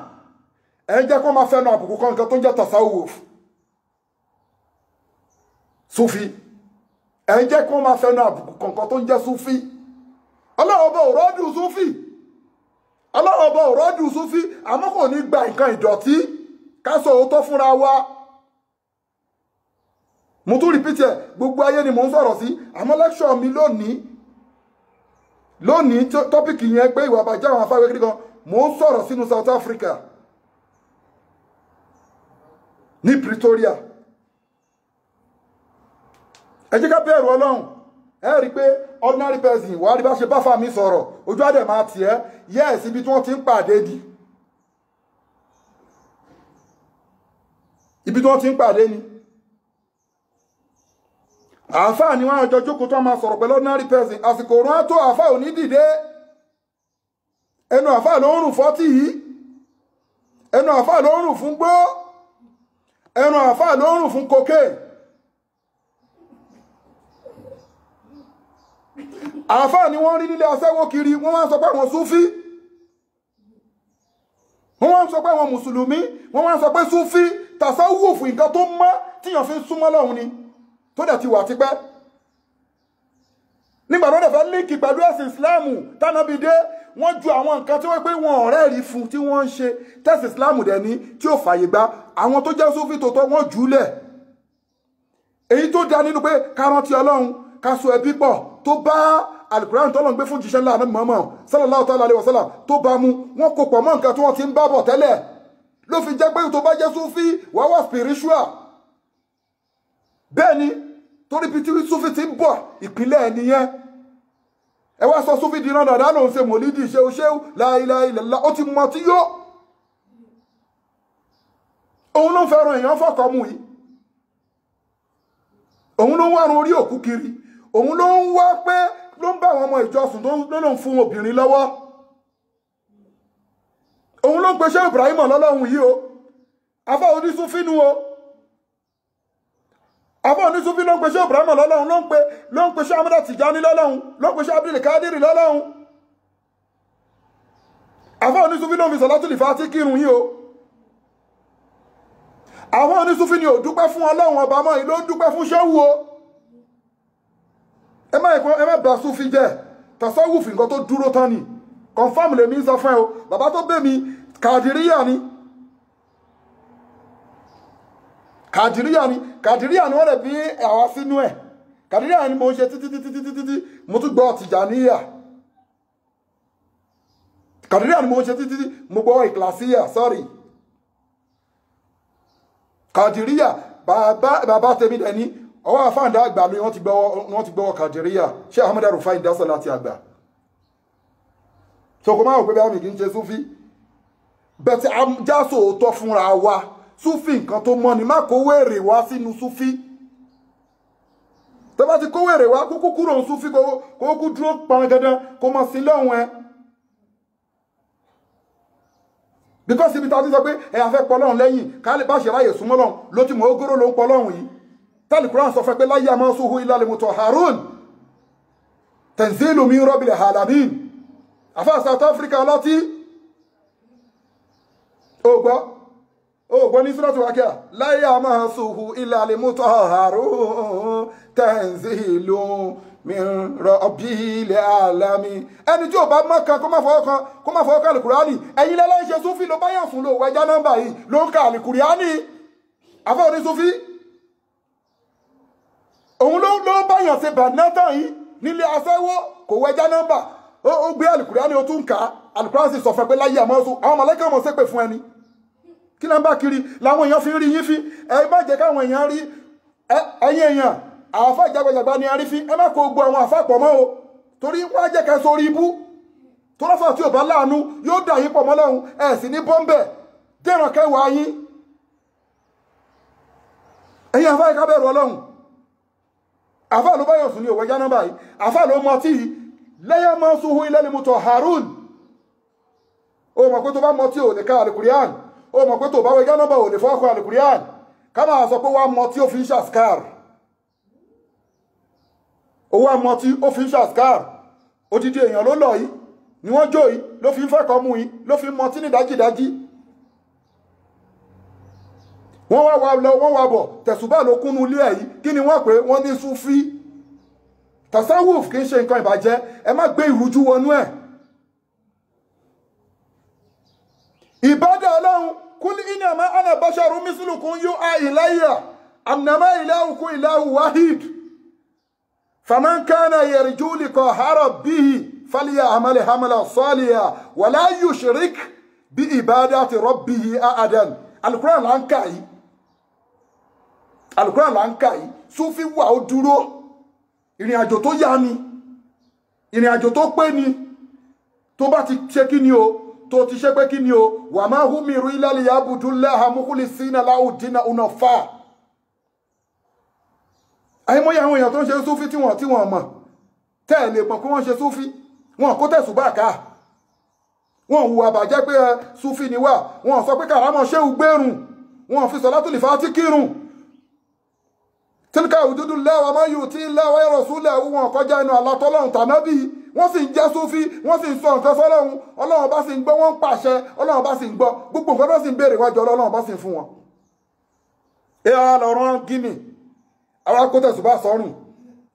ẹ ń jẹ́ kó máa fẹnu àbùkù kan nǹkan tó ń jẹ́ tasawuf Sufi, ẹ ń jẹ́ kó máa fẹnu àbùkù kan nǹkan tó ń jẹ́ Sufi. Ọlọ́run ọba ò rọ́dù Sufi, Ọlọ́run ọba ò rọ́dù Sufi, àmọ́ kò ní gba nǹkan ìdọ̀tí. Ká sọ òótọ́ fúnra wa. Mo tún repeat ẹ̀, gbogbo ayé ni mò ń sọ̀rọ̀ sí, àmọ́ lecture mi lónìí lónìí tọ́pìkì yẹn pé ìwà àbàjẹ́ àwọn afáwé kiri kan, mò ń sọ̀rọ̀ sínú South Africa ní Pretoria. Ẹ jẹ́ ká bẹ̀rù Ọlọ́run. Ẹ rí i pé ordinary person wàá rí bá ṣe bá fà mí sọ̀rọ̀, ojú àdẹ̀ máa tì ẹ́, yes, ibi tí wọ́n ti ń pàdé ni, ibi tí wọ́n ti ń pàdé ni. Àáfàá ni wọ́n àjọ jókòó tó máa sọ̀rọ̀ pẹ̀lú ordinary person. Àsìkò òrùn á tó, àáfàá ò ní dìde. Ẹnu àáfàá ló ń rùn fọ́tì yìí, ẹnu àáfàá ló ń rùn fún gbó, ẹnu àáfàá ló ń rùn fún cocaine. Àáfàá ni wọ́n rí nílé aṣẹ́wó kiri, wọ́n wá ń sọ pé àwọn Súfí, wọ́n wá ń sọ pé àwọn mùsùlùmí, wọ́n wá ń sọ pé Súfí tàṣàwùfù nǹkan tó mọ́ tíyàn fi ń súnmọ́ lọ́hùn ni, tó dẹ̀ ti wà tipẹ́. Nígbà tó dẹ̀ fẹ́ líǹkì pẹ̀lú ẹ̀sìn Ìsìláàmù tánàbí dé, wọ́n ju àwọn nǹkan tí wọ́n pé wọn ọ̀rẹ́ rí fún tí wọ́n ń ṣe tẹ̀sìn Ìsìláàmù dẹ̀ ní tí ò fàyè gba àwọn tó jẹ́ Súfí tòótọ́, wọ́n jù ú lẹ̀. Èyí tó da nínú pé ká rántí Ọlọ́run, ká so ẹbí pọ̀, tó bá alukuran tọ́lọ̀ ń gbé fún jíṣẹ́ ńlá àná mọ́mọ́ sallallahu ta'ala alaihi wasallam tó bá mu, wọ́n kó pọ̀ mọ́ nǹkan tí wọ́n ti ń bá bọ̀ tẹ́lẹ̀. Ló fi jẹ́ pé tó bá jẹ́ súfì wàá wà spiritual. Bẹ́ẹ̀ ni, torí bí tí súfì ti ń bọ̀ ìpínlẹ̀ ẹ̀ nìyẹn. Ẹ wá sọ súfì di náà dáadáa lòun ṣe mòlídìí ṣeun ṣeun la ilaha illallah, ó ti mọ tí yó. Òun ló ń fẹ́ràn èèyàn fọ́kọ̀ mu yìí. Òun ló ń wá orí òkú kiri. Òun ló ń wá pé ló ń bá àwọn ọmọ ìjọsùn tó ló ń fún obìnrin lọ́wọ́. Òun ló ń pe Sheikh Ibrahim lọ́lọ́run yìí o. Àfá onísúfínú o. Àfá onísúfí ló ń pe Sheikh Ibrahim lọ́lọ́run, ló ń pe Sheikh Ahmad Tijani lọ́lọ́run, ló ń pe Sheikh Abdul Qadir lọ́lọ́run. Àfá onísúfí ló ń fi Salatul Fati kírun yìí o. Àwọn onísúfí ni ò dúpẹ́ fún Ọlọ́run ọba mọ́ yìí, ló ń dúpẹ́ fún ṣéwù o. Ẹ má bà súfí jẹ́. Tasawuf nǹkan tó dúró tán ni. Confirm lèmi ń sọ fún ẹ o. Bàbá tó bẹ̀ mí Kàdìríyà ni. Kàdìríyà ni. Kàdìríyà ni wọ́n lè bí àwa sínú ẹ̀. Kàdìríyà ni mo ń ṣe títí títí títí títí mo tún gbọ́ Tìjàníyà. Kàdìríyà ni mo ń ṣe títí mo gbọ́ Ìkìlàsíyà, sorry. Kàdìríyà bàbá tèmi dẹ̀ ní ọwọ́ àfáàndá àgbà ló wọ́n ti gbọ́wọ́ Kàdìríyà. Ṣé Ahmad Rufai dásọ̀ láti àgbà? So kò máa wò pé bí àmì kì í ṣe súfí. Bẹ̀tẹ̀ jáso òótọ́ fúnra wa. Súfí nǹkan tó mọ́ ni, má kó wèrè wá sínú súfí. Tó bá ti kó wèrè wá, kúkú kúrò ń súfí, kó kú dúró pọn dandan, kó mọ̀ sí lọ́hùn ẹ. Because ibi tá a ti sọ pé ẹ afẹ́ pọ̀ lọ́hùn lẹ́yìn, ká lè bá ṣe ráyè súnmọ́ lọ́hùn, ló ti mọ̀ ógóró ló ń pọ̀ lọ́hùn yìí. Tálíkùrán sọ fẹ́ pé láyé àmọ́ suhu illa al-mutahharun. Tanzilu min rabbil alamin. Àfáà South Africa ọlọ́tí. Ó gbọ́ ní Suratul Waqi'a. Láyé àmọ́ suhu illa al-mutahharun. Tanzilu min rabbil alamin. Ẹni tí ò bá mọ̀ kan kó má fọwọ́ kan Al-Qur'ani. Ẹ̀yin lẹ́lẹ́ ń ṣe súfì ló bá yàn fún lò wẹ́já nọ́mbà yìí ló ń ka Al-Qur'ani. Àfáà oní súfì. Òun ló báyàn ṣe bàdínátàn yìí nílé aṣẹ́wó kò wẹjá nọ́mbà. Ó gbé Al-Qur'ani ó tún kà á. Al-Qur'ani sì sọ fún ẹ pé láyé àmọ́ sùn àwọn mọ̀lẹ́kẹ́ ọmọ ṣépè fún ẹni. Kí ló ń bá kiri làwọn èèyàn fi ń rí yín fín. Ẹ má jẹ́ káwọn èèyàn rí ẹ̀yin èèyàn àáfà ìjàgbàjàgbà ni a rí fín. Ẹ má kó gbogbo àwọn àáfà pọ̀ mọ́ o, torí wọ́n á jẹ́ kẹ́ sórí ibú. Tó lọ́fà tí ò bá láàánú yóò dà yín pọ̀ mọ́ lọ́hùn. Ẹ sì ní bọ́m̀bẹ̀ dẹ̀ràn kẹwàá yín. Ẹ̀yin àáfà ìka bẹ̀rù Ọlọ́run. Àfáà ló báyọ̀ sùn ní òwe jáná báyìí. Àfáà ló mọ tí lẹ́yìn mọ́ súhú ilẹ̀ ni mo tọ̀ Harun. Ó mọ̀ pé tó bá mọ tí ò lè ka Al-Qur'an. Ó mọ̀ pé tó bá wẹ jáná bá ò lè fọ́kọ Al-Qur'an. Ká máa sọ pé wá mọ tí ó fi ń ṣàskar. Ó wá mọ tí ó fi ń ṣàskar. Odidi èèyàn ló lọ yìí ni wọ́n jó yìí ló fi ń fẹ́kọ̀ọ́ mú yìí ló fi ń mọ tí ní dájídájí. Wọ́n wá wá lọ, wọ́n wá bọ̀, tẹ̀sùbá ló kúnnú ilé ẹ̀ yìí. Kí ni wọ́n pè? Wọ́n ní súfí. Tasawuf kì í ṣe nǹkan ìbàjẹ́. Ẹ má gbé ìrújú wọnú ẹ̀. Ìbádà Ọlọ́run, kúl innama ana basharun mislukum yuha ilayya annama ilahukum ilahu wahid. Faman kana yarju liqa'a rabbihi falya'mal 'amalan salihan wa la yushrik bi ibadati rabbihi ahadan. Al-Qur'an là ń kà yìí. Al-Qur'an là ń kà yìí. Súfí wà ó dúró. Ìrìn àjò tó yá ni. Ìrìn àjò tó pé ni. Tó bá ti ṣe kí ni o, tó ti ṣe pé kí ni o, wa ma umiru illa liya'budullaha mukhlisina lahu dina hunafa. Àìmọye àwọn èèyàn tó ń ṣe súfí tí wọ́n mọ̀. Tẹ́ ẹ̀ lè mọ̀ pé wọ́n ṣe súfí. Wọn kó tẹ̀sùbá ká. Wọ́n hùwà bàjẹ́ pé súfí ni wá. Wọ́n sọ pé kàrámọ̀ ṣéwù gbérùn. Wọ́n fi Salatul Fati kírun. Tilka hududullahi wa man yuti Allaha wa rasulahu. Wọn kọjá inú àlá tọ́lọ́run tànábì. Wọ́n sì ń jẹ́ súfí, wọ́n sì ń sọ nǹkan sọ́lọ́run. Ọlọ́run bá sì ń gbọ́, wọ́n ń pàṣẹ. Ọlọ́run bá sì ń gbọ́. Gbogbo nǹkan tó sì ń béèrè wájú Ọlọ́run bá sì ń fún wọn. Ẹ ara lọ rán gíní. Àwa kó tẹ̀sùbá sọ́rùn.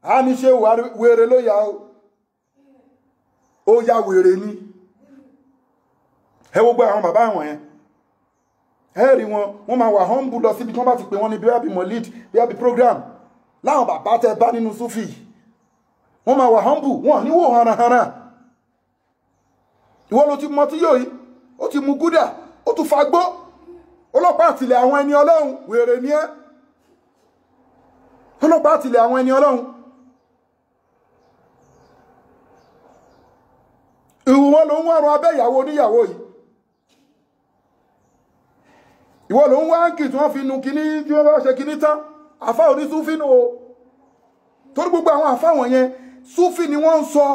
A ní ṣé wèrè ló yà ó. Ó ya wèrè ni. Ẹ wo gbogbo àwọn bàbá àwọn yẹn. Ẹ rí wọn, wọ́n máa wà humble lọ síbi tí wọ́n bá ti pè wọ́n ní bí wọ́n bí mọ̀líd, bí wọ́n bí program. Láwọn bàbá tẹ bá nínú súfì. Wọ́n máa wà humble, wọ́n ní wò hanahana. Ìwọ ló ti mọ tí yóò yìí, ó ti mu gúdà, ó tún fagbó. Ọlọ́pàá àtìlẹ̀ àwọn ẹni Ọlọ́run, wèrè ni ẹ́. Ọlọ́pàá àtìlẹ̀ àwọn ẹni Ọlọ́run. Ìwọ wọn ló ń wá ọrùn abẹ́ ìyàwó oníyàwó yìí. Ìwọ ló ń wá áǹkì tí wọ́n fi nu kíní tí wọ́n bá ṣe kíní tán. Àfá onísúfí nù o. Torí gbogbo àwọn àfá wọ̀nyẹn, súfí ni wọ́n ń sọ.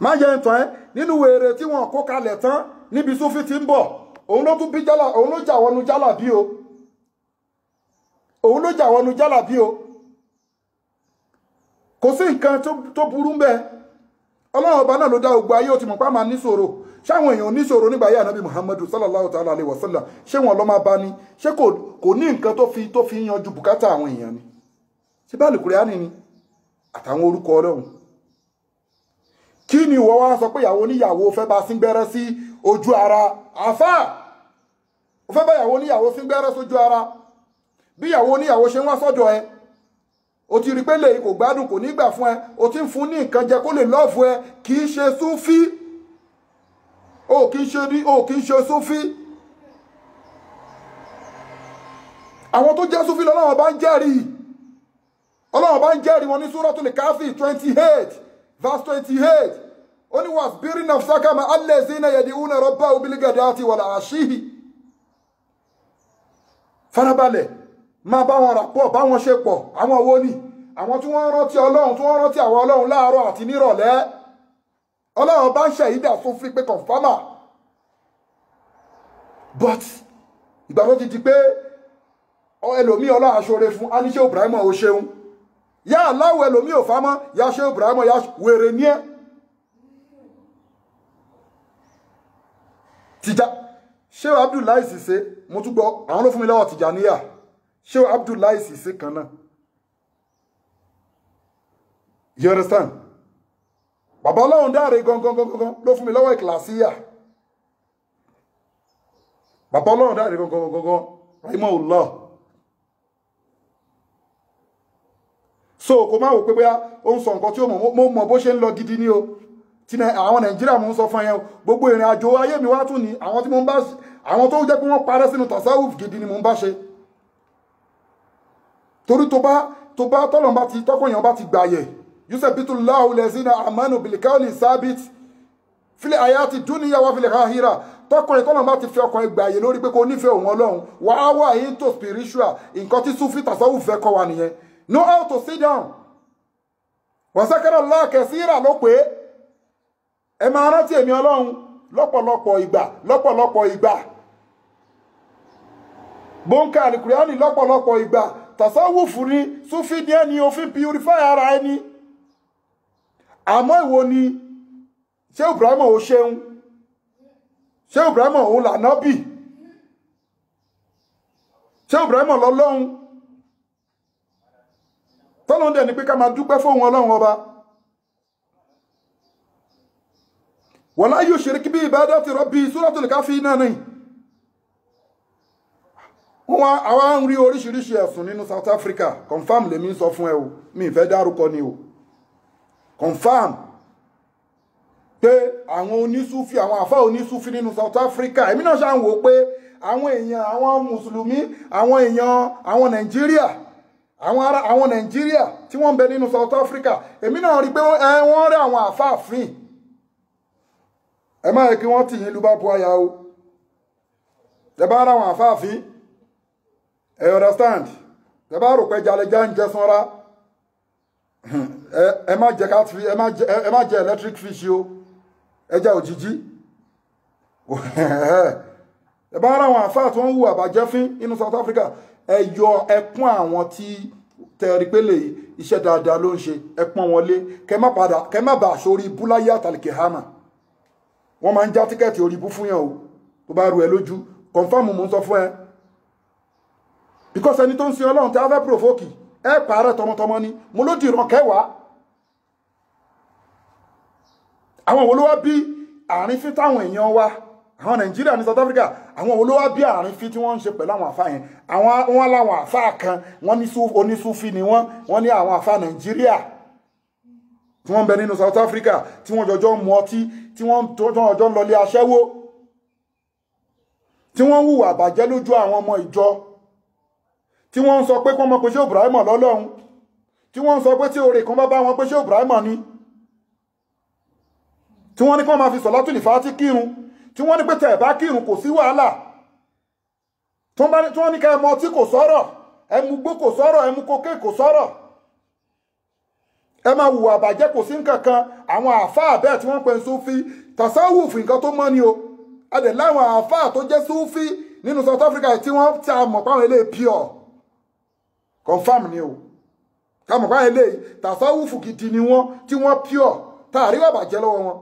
Má jẹ́ ń tàn ẹ́, nínú wèrè tí wọ́n kó kalẹ̀ tán níbi súfí ti ń bọ̀. Òun ló tún bí jálà, òun ló jà wọnú jálà bí o. Òun ló jà wọnú jálà bí o. Kò sí nǹkan tó burú ń bẹ. Ọlọ́run ọba náà ló dá gbogbo ayé, ó ti mọ̀ pé a máa níṣòro. Ṣáwọn èèyàn oníṣòro nígbà ayé ànábì Muhammadu sallallahu ta'ala alayhi wa sallam, ṣé wọn lọ máa bá ní? Ṣé kò ní nǹkan tó fi yanjú bùkátà àwọn èèyàn ni? Ṣé bá Al-Kùránì ni àtàwọn orúkọ Ọlọ́run? Kí ni ìwọ wá sọ pé ìyàwó oníyàwó fẹ́ bá sín gbẹ́rẹ́ sí ojú ara? Àfáà, ó fẹ́ bá ìyàwó oníyàwó sín gbẹ́rẹ́ sójú ara. Bí ìyàwó oníyàwó ṣe ń wá sọ́dọ̀ ẹ, o ti rí pé lè kò gbádùn, kò ní gbà fún ẹ, o ti ń fún ní nǹkan jẹ kó lè lọ́ọ̀fù ẹ. Kì í ṣe súfí. O kì í ṣe ní, o kì í ṣe súfí. Àwọn tó jẹ́ súfí lọ́lọ́wọ́ bá ń jẹ́rìí. Ọlọ́run bá ń jẹ́rìí wọn ní Suratul Kahfi 28 verse 28. Ó ní wasbir nafsaka ma'a allazina yad'una rabbahum bil ghadati wal 'ashiyyi. Farabalẹ̀, máa bá wọn rà pọ̀, bá wọn ṣe pọ̀. Àwọn wo ni? Àwọn tí wọ́n rántí Ọlọ́run, tí wọ́n rántí àwọn Ọlọ́run láàárọ̀ àti nírọ̀lẹ́. Ọlọ́run bá ń ṣe ìdá súfí pé kọ̀nfámà. But ìgbà tó ti di pé ẹlòmíì Ọlọ́run aṣọre fún, á ní ṣé Ibrahim ò ṣeun. Yá aláwọ̀ ẹlòmíì ò fámọ́, yá ṣé Ibrahim yá wèrè ní ẹ́. Tìjà ṣé Abdullahi Sise, mo tún gbọ́, àwọn ló fún mi lọ́wọ́ Tìjàníyà. Ṣé Abdullahi Sise kan náà. You understand? Bàbá Ọlọ́run dáre gangan gangan ló fún mi lọ́wọ́ ìkìlàsíyà. Bàbá Ọlọ́run dáre gangan gangan, rahimahullah. So kò má wò pé bóyá ó ń sọ nǹkan tí ó mọ̀, mo mọ̀ bó ṣe ń lọ gidi ní o. Tí àwọn Nàìjíríà mo ń sọ fún yẹn, gbogbo ìrìn àjò ayé mi wá tún ní àwọn tí mo ń bá, àwọn tó jẹ́ pé wọ́n parẹ́ sínú tasawuf gidi ni mo ń bá ṣe. Torí tó bá tọ́lọ̀ bá ti tọ́kọ̀ èèyàn bá ti gbàyẹ̀. Yusabitullahu lazina amanu bilqawli sabit fil hayati dunya wa fil akhirah. Tọkùnrin tọ́lọ̀ bá ti fi ọkùnrin gbàyè lórí pé kò nífẹ̀ẹ́ òun Ọlọ́run, wàá wà into spiritual. Nǹkan tí Sufi tasawuf fẹ́ kọ́ wa nìyẹn. Know how to sit down. Wàsákàrà Allah kaseera ló pé ẹ máa rántí èmi Ọlọ́run lọ́pọ̀lọpọ̀ ìgbà, lọ́pọ̀lọpọ̀ ìgbà. Bóńkà Al-Kùránì lọ́pọ̀lọpọ̀ ìgbà. Tasawufu ni Sufi ní ẹni òfin purify ara ẹni. Àmọ́ ìwọ ni ṣé Ibrahim ò ṣeun? Ṣé Ibrahim òun lànábì? Ṣé Ibrahim lọ́lọ́run? Tọ́lọ́run dẹ̀ ni pé ká máa dúpẹ́ fóun Ọlọ́run ọba. Wala yushrik bi ibadati rabbi, Suratul Kahfi náà ni. Wọ́n àwa ń rí oríṣiríṣi ẹ̀sùn nínú South Africa. Confam lèmi ń sọ fún ẹ o, mi ìfẹ́ dárúkọ ni o. Confam pé àwọn onísúfì, àwọn àfá onísúfì nínú South Africa. Èmi náà ṣáà ń wò pé àwọn èèyàn, àwọn mùsùlùmí, àwọn èèyàn, àwọn Nàìjíríà, àwọn ará àwọn Nàìjíríà tí wọ́n ń bẹ nínú South Africa. Èmi náà rí pé wọ́n rí àwọn àfáàfin. Ẹ má yẹ kí wọ́n tì yín lúbá bu aya o. Ẹ bá rà àwọn àfáàfin. Ẹ understand? Ẹ bá rò pé jalejá ń jẹ sanra. Ẹ má jẹ catfish, ẹ má jẹ electric fish o. Ẹja òjijì. Ẹ bá rà àwọn àfáà tí wọ́n ń hùwà bàjẹ́ fín nínú South Africa. Ẹ yọ ẹkún àwọn tí tẹ̀rí pé lè iṣẹ́ dáadáa ló ń ṣe, ẹ pọ́n wọn lé, kẹ má padà, kẹ má bàa sórí ibú láyé àtàlìkè hàmà. Wọ́n máa ń já tíkẹ́ẹ̀tì orí ibú fún yàn o, tó bá rú ẹ lójú. Confirm mo ń sọ fún ẹ. Because ẹni tó ń sin Ọlọ́run tí a fẹ́ provoke, ẹ pààrẹ tọmọtọmọ ni, mo ló dìran kẹwàá. Àwọn wo ló wá bí àárín fín táwọn èèyàn wa Àwọn Nàìjíríà ní South Africa, àwọn olówó bí àárín fi tí wọ́n ń ṣe pẹ̀lú àwọn àfa yẹn. Àwọn wọn láwọn àfa kan, wọ́n ní onísúfì ni wọ́n, wọ́n ní àwọn àfa Nàìjíríà tí wọ́n ń bẹ nínú South Africa, tí wọ́n jọjọ́ ń mu ọtí, tí wọ́n jọjọ́ ń lọlé aṣẹ́wó, tí wọ́n ń hùwà àbàjẹ́ lójú àwọn ọmọ ìjọ, tí wọ́n ń sọ pé kí wọ́n mọ̀ pé ṣé Ibrahim lọ́lọ́run, tí wọ́n ń sọ pé tí oore kan bá bá wọn pé ṣé Ibrahim ni, tí wọ́n ní kí wọ́n máa fi sọ̀látùlì fàátì kírun, tí wọ́n ní pé tẹ̀ bá kírun kò sí wàhálà, tí wọ́n ní ká ẹ mu ọtí kò sọ̀rọ̀, ẹ mu gbó kò sọ̀rọ̀, ẹ mu kókè kò sọ̀rọ̀, ẹ máa hùwà àbàjẹ́ kò sí nǹkan kan. Àwọn àáfàá bẹ́ẹ̀ tí wọ́n pè ń súfí, tàsáwùfù nǹkan tó mọ́ ni o. A dẹ̀ láwọn àáfàá tó jẹ́ súfí nínú South Africa tí wọ́n ti mọ̀ páwọn eléyìí pure confam ni o, ká mọ̀ páwọn eléyìí tàsáwùfù gidi ni wọ́n, tí wọ́n pure, tá àríwá àbàjẹ́ lọ́wọ́ wọn.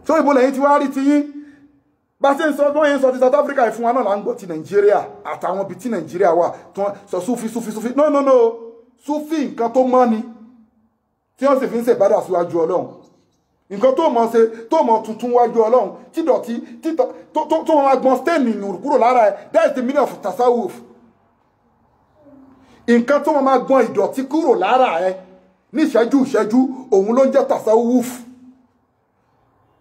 Tó ìbò lẹ́yìn tí wọ́n á rí ti yín bá ṣe ń sọ bí wọ́n yẹn ń sọ ti South Africa fún wa náà là ń gbọ́ ti Nàìjíríà àtàwọn ibi tí Nàìjíríà wà tí wọ́n sọ súfí súfí súfí. No no no, súfí nǹkan tó mọ́ ni, tí wọ́n sì fi ń ṣèbádà síwájú Ọlọ́run. Nǹkan tó mọ̀ ṣe tó mọ̀ tuntun wájú Ọlọ́run, tí dọ̀tí tó máa gbọ́n stain nù kúrò lára ẹ̀. That is the meaning of tasawuf. Nǹkan tó máa gbọ́n ìdọ̀tí kúrò lára ẹ̀ ní ìṣẹ́jú ìṣẹ́jú, òun ló ń jẹ́ tasawuf.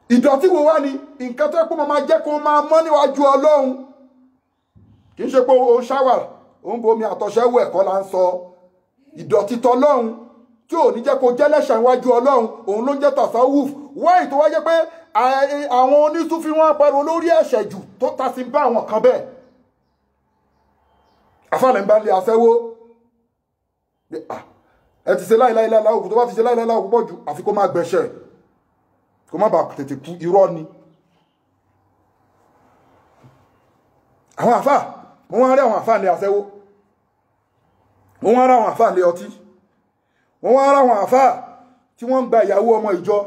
Ìdọ̀tí wo wá ni? Nǹkan tó yẹ kó máa jẹ́ kó máa mọ́ níwájú Ọlọ́run. Kì í ṣe pé o ṣáwà òun bomi àtọ̀ṣẹ́wò ẹ̀kọ́ là ń sọ. Ìdọ̀tí tọlọ́run tí ò ní jẹ́ kó jẹ́ lẹ́ṣẹ̀ níwájú Ọlọ́run, òun ló ń jẹ́ tasawuf. Wáyé tó wá jẹ́ pé àwọn onísúfí wọn pariwo lórí ẹ̀ṣẹ̀ jù tó ta sí bá àwọn kan bẹ́ẹ̀. Àfàlẹ́ ń bá lé aṣẹ́wó. Ẹ ti ṣe láìláìláìlá òkú, tó bá ti ṣe láìláìlá òkú pọ̀ jù, àfi kó má gbẹ̀ṣẹ̀, kó má bàa tètè kú. Irọ́ ni. Àwọn àfà, wọ́n wá rí àwọn àfà lé aṣẹ́wó, wọ́n wá rí àwọn àfà lé ọtí, wọ́n wá rí àwọn àfà tí wọ́n ń gba ìyàwó ọmọ ìjọ.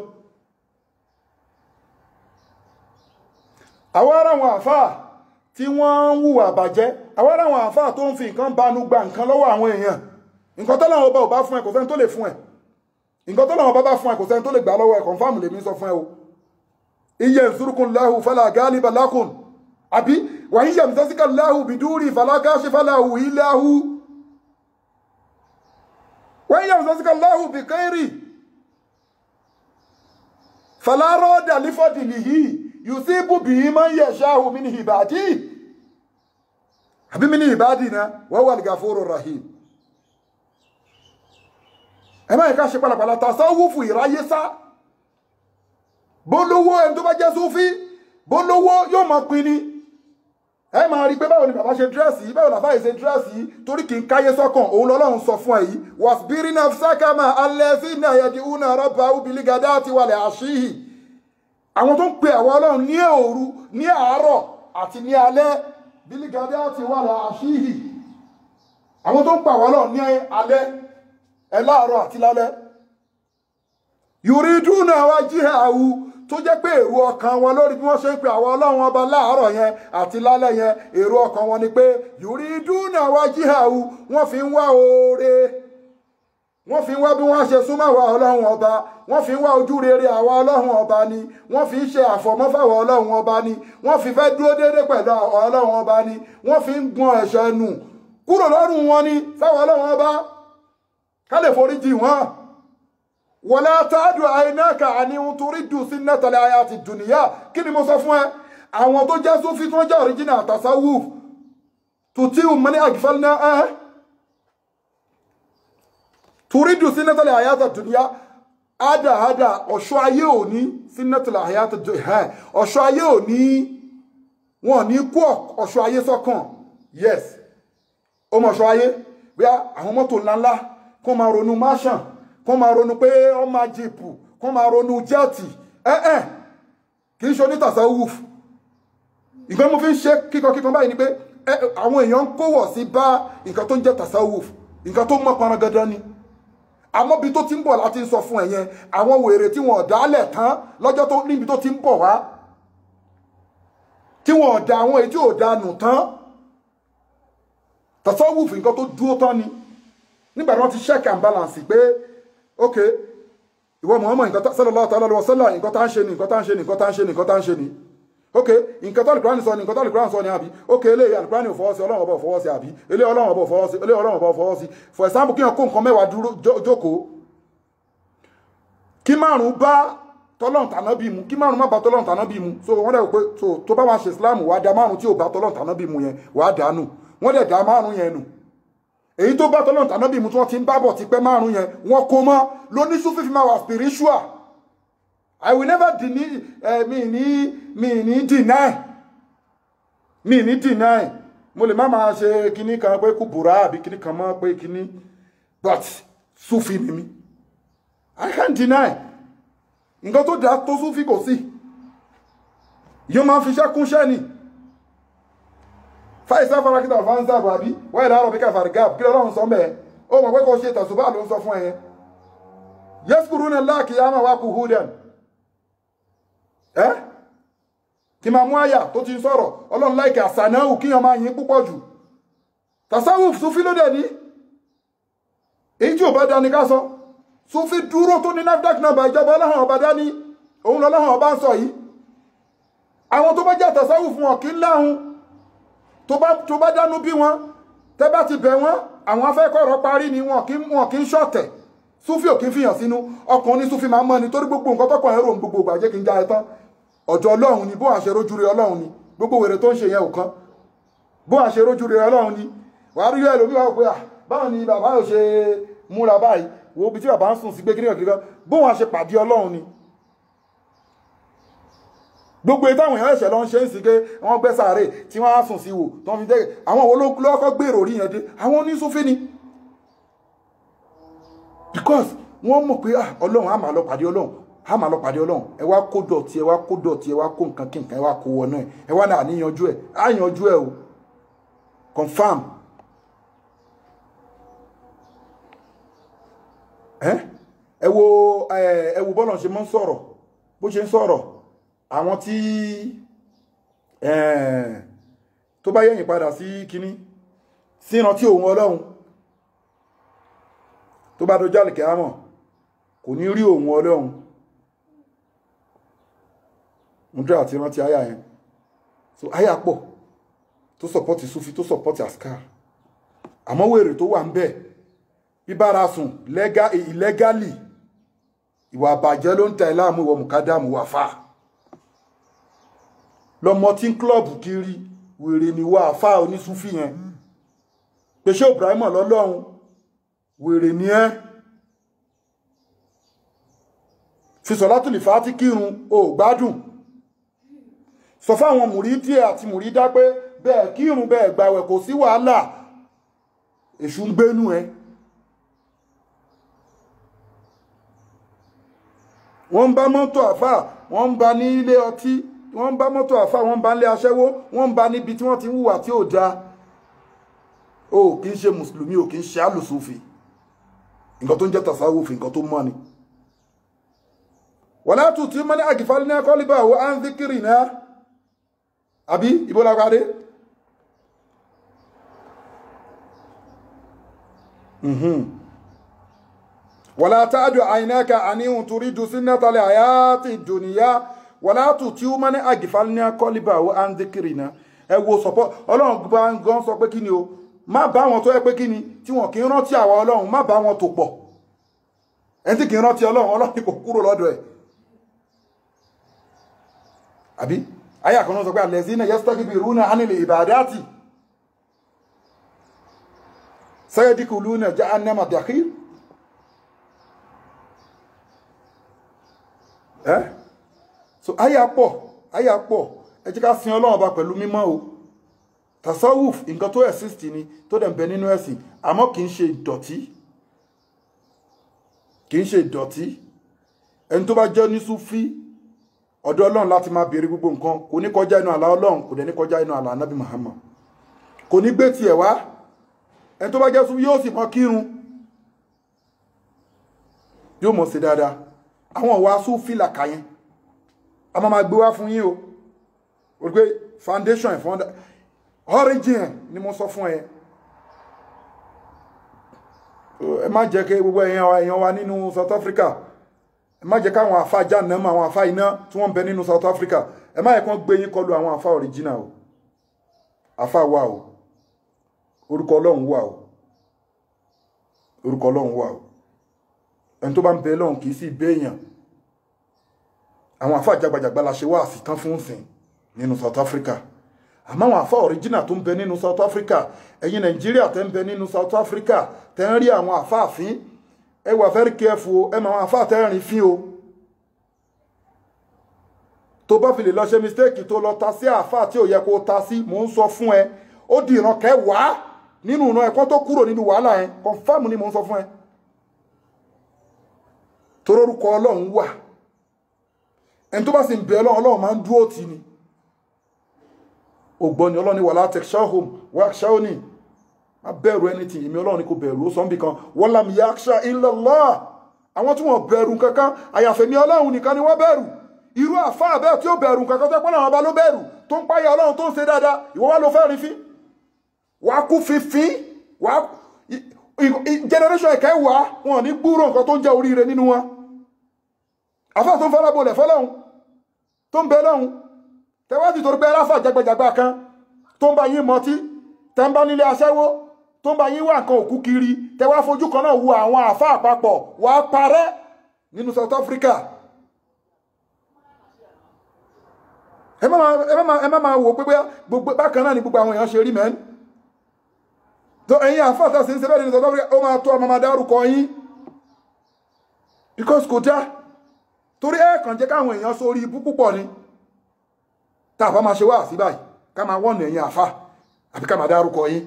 Àwọn ará àwọn àfà tí wọ́n ń hùwà bàjẹ́, àwọn ará àwọn àfà tó ń fi nǹkan banu gba nǹkan lọ́wọ́ àwọn èèyàn. Nǹkan tọ́lọ́run ọba ò bá fún ẹ, kò sẹ́ni tó lè fún ẹ. Nǹkan tọ́lọ́run ọba bá fún ẹ, kò sẹ́ni tó lè gbà lọ́wọ́ ẹ. Kọ̀nfàmù lèmi sọ fún ẹ o. Iye nsurukun lahu fala galiba lakum, àbí wà ń yamsasika lahu biduri fala kashifa lahu illa hu, wà ń yamsasika lahu bikhairi fala rada li fadlihi yusibu bihi man yasha'u min ibadihi, àbí min ibadina wa huwal ghafurur rahim. Ẹ má yẹ ká ṣe pàlàpàlà. Tasawufu ìráyé sá. Bólówó ẹni tó bá jẹ́ súfí, bólówó yóò máa pin ni. Ẹ máa rí pé báwo ni bàbá ṣe dírẹ́sì yìí, báwo làbá yìí ṣe dírẹ́sì yìí, torí kì í káyé sọ́kàn. Òun lọ́lọ́run sọ fún ẹ yìí, wasbiri nafsaka ma allazina yad'una rabbahum bilghadati wal ashiyi. Àwọn tó ń pe àwọn Ọlọ́run ní òru, ní àárọ̀ àti ní alẹ́, bilghadati wal ashiyi. Àwọn tó ń pe àwọn Ọlọ́run ní alẹ́, ẹ láàárọ̀ àti lálẹ́, yuriduna wajhahu, tó jẹ́ pé èrò ọkàn wọn lórí bí wọ́n ṣe ń pe àwọn Ọlọ́run ọba láàárọ̀ yẹn àti lálẹ́ yẹn, èrò ọkàn wọn ni pé yuriduna wajhahu, wọ́n fi ń wá oore, wọ́n fi ń wá bí wọ́n ṣe súnmọ́ àwa Ọlọ́run ọba, wọ́n fi ń wá ojú rere àwa Ọlọ́run ọba ni, wọ́n fi ń ṣe àfọ̀mọ́ fáwọn Ọlọ́run ọba ni, wọ́n fi fẹ́ dúró déédéé pẹ̀lú Ọlọ́run ọba ni, wọ́n fi ń gbọn ẹ̀ṣẹ̀ nù kúrò lọ́rùn wọn ni sáwọn Ọlọ́run ọba, ká lè forí jì wọ́n. Wala ta'du aynaka anihum turidu sinnatal hayati dunya. Kí ni mo sọ fún ẹ? Àwọn tó jẹ́ súfí tó jẹ́ original tasawuf, tutiu man aghfalna turidu sinnatal hayati dunya, àdáadá ọ̀ṣọ́ ayé òní, sinnatal hayati dunya, ọ̀ṣọ́ ayé òní, wọn ní kú ọ̀ṣọ́ ayé sọ́kàn. Yes, ó mọ̀ ọ̀ṣọ́ ayé bí àwọn mọ́tò ńláńlá, kó máa ronú mansion, kó máa ronú pé ó máa jìpù, kó máa ronú jẹ́ẹ̀tì. Kì í ṣe onítàsáwùf. Ìgbọ́n mo fi ń ṣe kíkankíkan báyìí ni pé àwọn èèyàn ń kówọ̀ sí bá nǹkan tó ń jẹ́ tasawuf, nǹkan tó mọ́ pọn gangan ni. Àmọ́ bí tó ti ń bọ̀ láti sọ fún ẹ yẹn, àwọn wèrè tí wọ́n dálẹ̀ tán lọ́jọ́ tó níbi tó ti ń bọ̀ wá, tí wọ́n dá àwọn èyí tí ò dá nù tán. Tasawuf nǹkan tó dúró tán ni. Nígbà tí wọ́n ti check and balance pé ok, ìwọ Muhammad nǹkan sallallahu ta'ala alaihi wasallam, nǹkan tá ń ṣe ni, nǹkan tá ń ṣe ni, nǹkan tá ń ṣe ni, nǹkan tá ń ṣe ni. Ok, nǹkan tó alukurani sọ ni, nǹkan tó alukurani sọ ni àbí? Ok, eléyìí alukurani ò fọwọ́ sí, Ọlọ́run ọba ò fọwọ́ sí àbí? Eléyìí Ọlọ́run ọba ò fọwọ́ sí, eléyìí Ọlọ́run ọba ò fọwọ́ sí. For example, kí wọn kó nǹkan 10 dúró jókòó, kí 5 bá tọ́lọ́run tàná bí mu, kí 5 má bá tọ́lọ́run tàná bí mu. So wọ́n dẹ̀ pé so tó bá wá ṣe Islam, wàá da 5 tí ò bá tọ́lọ́run tàná bí mu yẹn, wàá dànù. Wọ́n dẹ̀ dá 5 yẹn nù. Èyí tó bá tọ́lọ́run tàná bí mu tí wọ́n ti ń bá bọ̀ ti pẹ́ 5 yẹn, wọ́n kó mọ́. Lóní Súfì fi máa wà spiritual. I will never deny, mi ní deny, mi ní deny. Mo lè má máa ṣe kinní kan pé kúbúrá àbí kinní kan mọ́ pé kinní, but Súfì ni mí. I can't deny. Nǹkan tó dáa tó Súfì kò sí. Yóò máa fi iṣẹ́ kúnṣẹ́ ni. Fáìsá farakítà fáńsà àbí wọ́n ìlà àrọ̀ bí káfàrí gap kí lọ́lọ́run sọ mẹ́ẹ̀. Ó mọ̀ pé kò ṣe tàṣùbà ló ń sọ fún ẹ yẹn. Yaskuruna Allah qiyaman wa qu'udan. Kí máa mú àyà tó ti ń sọ̀rọ̀ Ọlọ́run láìkẹ́ àsànáhù kíyàn máa yín púpọ̀ jù. Tasawuf Súfì ló dẹ̀ ní. Èyí tí ò bá dání ká sọ. Súfì dúró tó ní NAFDAC number ìjọba Ọlọ́run ọba dání, òun lọ́lọ́run ọba ń sọ yìí. Àwọn tó bá jẹ́ tasawuf wọn kì í láhun. Tó bá dánú bí wọn, tẹ́ bá ti bẹ̀ wọ́n, àwọn afẹ́kọ̀ọ́rọ̀ parí ni wọn kì í ṣọ̀tẹ̀. Súfì ò kí ń fìyàn sínú. Ọkàn ní Súfì máa mọ́ ni torí gbogbo nǹkan tọkàn ẹ̀rọ gbogbo ìgbà jẹ́ kí n já ẹ tán. Ọ̀dọ̀ Ọlọ́run ni, bó àṣẹ rójú rẹ Ọlọ́run ni. Gbogbo wèrè tó ń ṣe yẹn ò kan. Bó àṣẹ rójú rẹ Ọlọ́run ni. Wàá rí ẹlòmíì wá pé à báwo ni bàbá yóò ṣe múra báyìí, wo ibi tí bàbá ń sùn sí gbé kíní kan kíní. Bó wọn ṣe pàdé Ọlọ́run ni. Gbogbo ìtàwọn èèyàn ẹ̀ṣẹ̀ lọ ń ṣe ń sì pé wọ́n gbẹ́ sàárè tí wọ́n á sùn sí wò tó ń fi jẹ́ àwọn wo lọ́kọ́ gbèrò rí yẹn dé, àwọn onísúfí ni. Because wọ́n mọ̀ pé Ọlọ́run á máa lọ pàdé Ọlọ́run, á máa lọ pàdé Ọlọ́run. Ẹ wá kó dọ̀tí, ẹ wá kó dọ̀tí, ẹ wá kó nǹkan kí nǹkan, ẹ wá kó wọnú ẹ, ẹ wá náà níyanjú ẹ, á yanjú ẹ o. Confirm. Ẹ wo bọ́lọ̀ ṣe mọ́ ń sọ̀rọ̀, bó ṣe ń sọ̀rọ̀, àwọn tí tó bá yẹ̀yìn padà sí kíní, síran tí òun Ọlọ́run tó bá dojú àlìkẹ́ àmọ̀ kò ní rí òun Ọlọ́run. Mo dúró àti rántí àyà yẹn. So àyà pọ̀ tó sọ̀pọ̀tì Súfì, tó sọ̀pọ̀tì àsìkár. Àmọ́ wèrè tó wà ń bẹ̀, bíbára sùn illegally, ìwà àbàjẹ́ ló ń ta ẹ̀ láàmú, ìwọ mùkádàmù wà fà. Lọmọ tí ń klọ́ọ̀bù kiri, wèrè ni wà fà onísúfì yẹn. Pèsè Ibrahim lọ́lọ́run, wèrè ni ẹ́. Fi sọ̀látùlì fàátì kírun, o gbádùn. Sọ fáwọn mùrídìí àti mùrídá pé bẹ́ẹ̀ kírun bẹ́ẹ̀ gbàwẹ̀ kò sí wàhálà. Èṣù ń gbénú ẹ. Wọ́n ń bá mọ́tò àfà, wọ́n ń bá ní ilé ọtí, wọ́n ń bá mọ́tò àfà, wọ́n ń bá nílé aṣẹ́wó, wọ́n ń bá níbi tí wọ́n ti ń hùwà tí ò dáa. O kì í ṣe mùsùlùmí, o kì í ṣe àlùsùfì. Nǹkan tó ń jẹ́ tàsáwùfì, nǹkan tó mọ́ ni. Wala tuti man aghfalna qalbahu an dhikrina. Àbí ibo la parí? Wala ta'du aynaka anihum turidu zinnatal hayati dunya wala tuti man aghfalna qalbahu an dhikrina. Ẹ wo support Ọlọ́run bá ń gan sọ pé kí ni o, má bá wọn tó yẹ pé kí ni tí wọn kì í rántí àwa Ọlọ́run, má bá wọn tò pọ̀. Ẹni tí kì í rántí Ọlọ́run, Ọlọ́run kò kúrò lọ́dọ̀ ẹ̀. Àbí àyà kan náà sọ pé allazina yastakbiruna anil ibadati sayadkhuluna jahannama dakhir. So àyà pọ̀, àyà pọ̀. Ẹ jẹ́ ká sin Ọlọ́run ọba pẹ̀lú mímọ́ o. Tasawuf nǹkan tó exist ni, tó dẹ̀ ń bẹ nínú ẹ̀sìn, àmọ́ kì í ṣe ìdọ̀tí. Kì í ṣe ìdọ̀tí. Ẹni tó bá jẹ́ ní Súfí, ọ̀dọ̀ Ọlọ́run láti máa béèrè gbogbo nǹkan, kò ní kọjá inú àlá Ọlọ́run, kò dẹ̀ ní kọjá inú àlá Ànábì Muhammad. Kò ní gbé tiẹ̀ wá. Ẹni tó bá jẹ́ Súfí yóò sì mọ kírun, yóò mọ̀ sí dáadáa. Àwọn ìwà Súfí làkà yẹn a máa gbé wá fún yín o. O gbé foundation ẹ̀ fún origin ni mo sọ fún ẹ. Ẹ má jẹ́ kí gbogbo èèyàn wa nínú South Africa, ẹ má jẹ́ káwọn àfa jàǹnàmọ́, àwọn àfa iná tí wọ́n ń bẹ nínú South Africa, Ẹ má yẹ kán gbé yín kọlu àwọn àfa original o. Àfa wà o, orúkọ Ọlọ́run wà o, orúkọ Ọlọ́run wà o. Ẹni tó bá ń bẹ Ọlọ́run kì í sì béèyàn. Àwọn àfa jagbajàgba la ṣe wá àsìtán fún sìn nínú South Africa. Àmọ́ àwọn àfa original tó ń bẹ nínú South Africa, ẹ̀yin Nàìjíríà tẹ́ ń bẹ nínú South Africa tẹ́ ń rí àwọn àfa àfín, ẹ wà very careful o. Ẹ mọ àwọn àfa tẹ́ ń rìn fín o. Tó bá fi lè lọ ṣe mistake tó lọ ta sí àfa tí ò yẹ kó ta sí, mò ń sọ fún ẹ, ó di ìran kẹwàá nínú ìran ẹ̀kọ́ tó kúrò nínú wàhálà yẹn. Confirm ni mò ń sọ fún ẹ. Torórúkọ Ọlọ́run wà. Ẹni tó bá sì ń bẹ Ọlọ́run, Ọlọ́run máa ń dúró tì ní. Ògbọ́n ni Ọlọ́run ní wala takshawhum wakhshawni. Má bẹ̀rù anything, èmi Ọlọ́run ni kò bẹ̀rù. Ó sọ ń bì kan, walam yakhsha illa Allah. Àwọn tí wọ́n bẹ̀rù kankan, àyàfẹ́ mi Ọlọ́run nìkan ni wọ́n bẹ̀rù. Irú àfáà bẹ́ẹ̀ tí ó bẹ̀rù kankan tó pọ́n àwọn ọba ló bẹ̀rù, tó ń páyà Ọlọ́run, tó ń ṣe dáadáa, ìwọ wá ló fẹ́ rí fín. Wàá kú fífín, wàá generation ìkẹwàá wọn ní gbúrò nǹkan tó ń jẹ́ oríire nínú wọn. Àfáà tó ń farabolẹ̀ fọlọ́hun, tó ń bẹ lọ́hun, tẹwájú torí pé aláfà jagbajagba kan tó ń bá yín mọtí, tẹ́ ń bá nílé aṣẹ́wó, tó ń bá yín wá nǹkan òkú kiri, tẹwá fojú kan náà wo àwọn àfáà àpapọ̀, wàá parẹ́ nínú South Africa. Ẹ má máa wò pé gbogbo bákan náà ni gbogbo àwọn èèyàn ṣe rí mẹ́rin. Tó ẹ̀yin àfáà tá sì ń ṣe bẹ́ẹ̀ nínú South Africa, ó máa tó ọmọ máa dárúkọ yín, because kò dá. Torí ẹ̀ kàn jẹ́ káwọn èèyàn sórí ibú púpọ̀ ni. Tá a bá máa ṣe wá sí báyìí, ká máa wọ́nà ẹ̀yin àfáà àbí ká máa dárúkọ yín,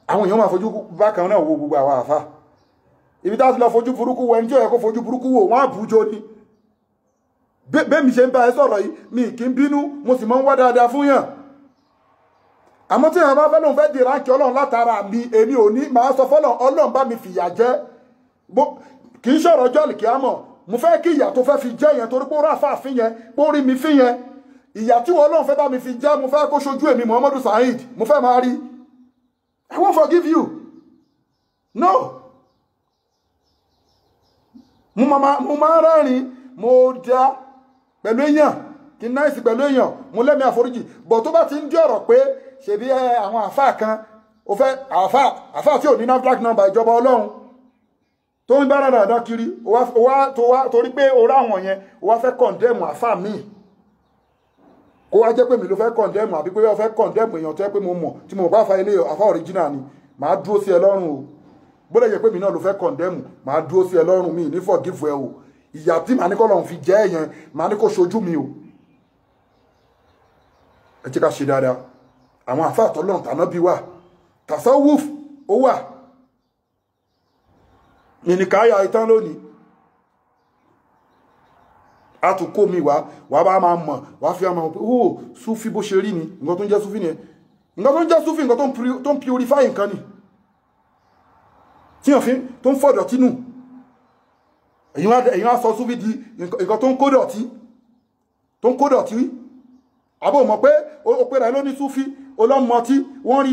àwọn èèyàn máa fojú bákan náà wo gbogbo àwọn àfáà. Ibi tá a ti lọ fojú burúkú wo ẹni tí ó yẹ kó fojú burúkú wò, wọ́n á bùjọ ni. Bẹ́ẹ̀ mi ṣe ń bá ẹ sọ̀rọ̀ yìí, mi kì í bínú, mo sì máa ń wá dáadáa fún yàn. Àmọ́ tí àwọn bá fẹ́ lóun fẹ́ di ránkì Ọlọ́run látara mi, èmi ò ní máa sọ fọ́lọ́run, Ọlọ́run bá mi fìyà jẹ. Kì í ṣọ̀rọ̀ ọjọ́ àlìkíámọ̀, mo fẹ́ kí ìyà tó fẹ́ fi jẹ́ yẹn, torí pé ó rà fáàfin yẹn, pé ó rí mi fín yẹn. Ìyà tí Ọlọ́run fẹ́ bá mi fi jẹ́, mo fẹ́ kó ṣojú èmi Muhammadu Saheed, mo fẹ́ máa rí. I won't forgive you. No. Mo máa rẹ́rìn, mo dá pẹ̀lú èèyàn, kí n náìsì pẹ̀lú èèyàn, mo lẹ́mìí àforíjì. Bọ̀ tó bá ti ń dí ọ̀rọ̀ pé ṣebí àwọn àfáà kan, ó fẹ́ àfáà tí ò ní NAFDAC number ìjọba Ọlọ́run tó ń bára dáadáa kiri, torí pé o rá àwọn yẹn, o wá fẹ́ kọ̀ndẹ́mù àfáà míì. Kó wá jẹ́ pé mi ló fẹ́ kọ̀ndẹ́mù, àbí pé ó fẹ́ kọ̀ndẹ́mù èèyàn tó yẹ pé mo mọ̀, tí mo bá fa ilé àfáà original ni, màá dúró sí ẹ lọ́rùn o. Bó lè jẹ́ pé mi náà ló fẹ́ kọ̀ndẹ́mù, màá dúró sí ẹ lọ́rùn, mi ní forgive ẹ o. Ìyà tí màá ní kọ́ lọ́run fi jẹ́ ẹ̀yẹn, màá ní kó ṣojú mi o. Ẹ jẹ́ ká ṣe dáadáa. Àwọn àfáà tọ́lọ́run tàná bí wà, tasawuf ó wà. Ìnìkáyà ìtàn lónìí, a tún kó mi wá, wà bá máa mọ̀, wà fi máa mọ̀ pé ó súfì bó ṣe rí ni, nǹkan tó ń jẹ́ súfì ni ẹ. Nǹkan tó ń jẹ́ súfì, nǹkan tó ń purify nǹkan ni, tí wọ́n fi tó ń fọ̀ dọ̀tí nù. Èyí wá sọ súfì di nǹkan tó ń kó dọ̀tí, tó ń kó dọ̀tí. Àbò mọ̀ pé ó pera ẹ ló ní súfì, olọ́mọtí, wọ́n rí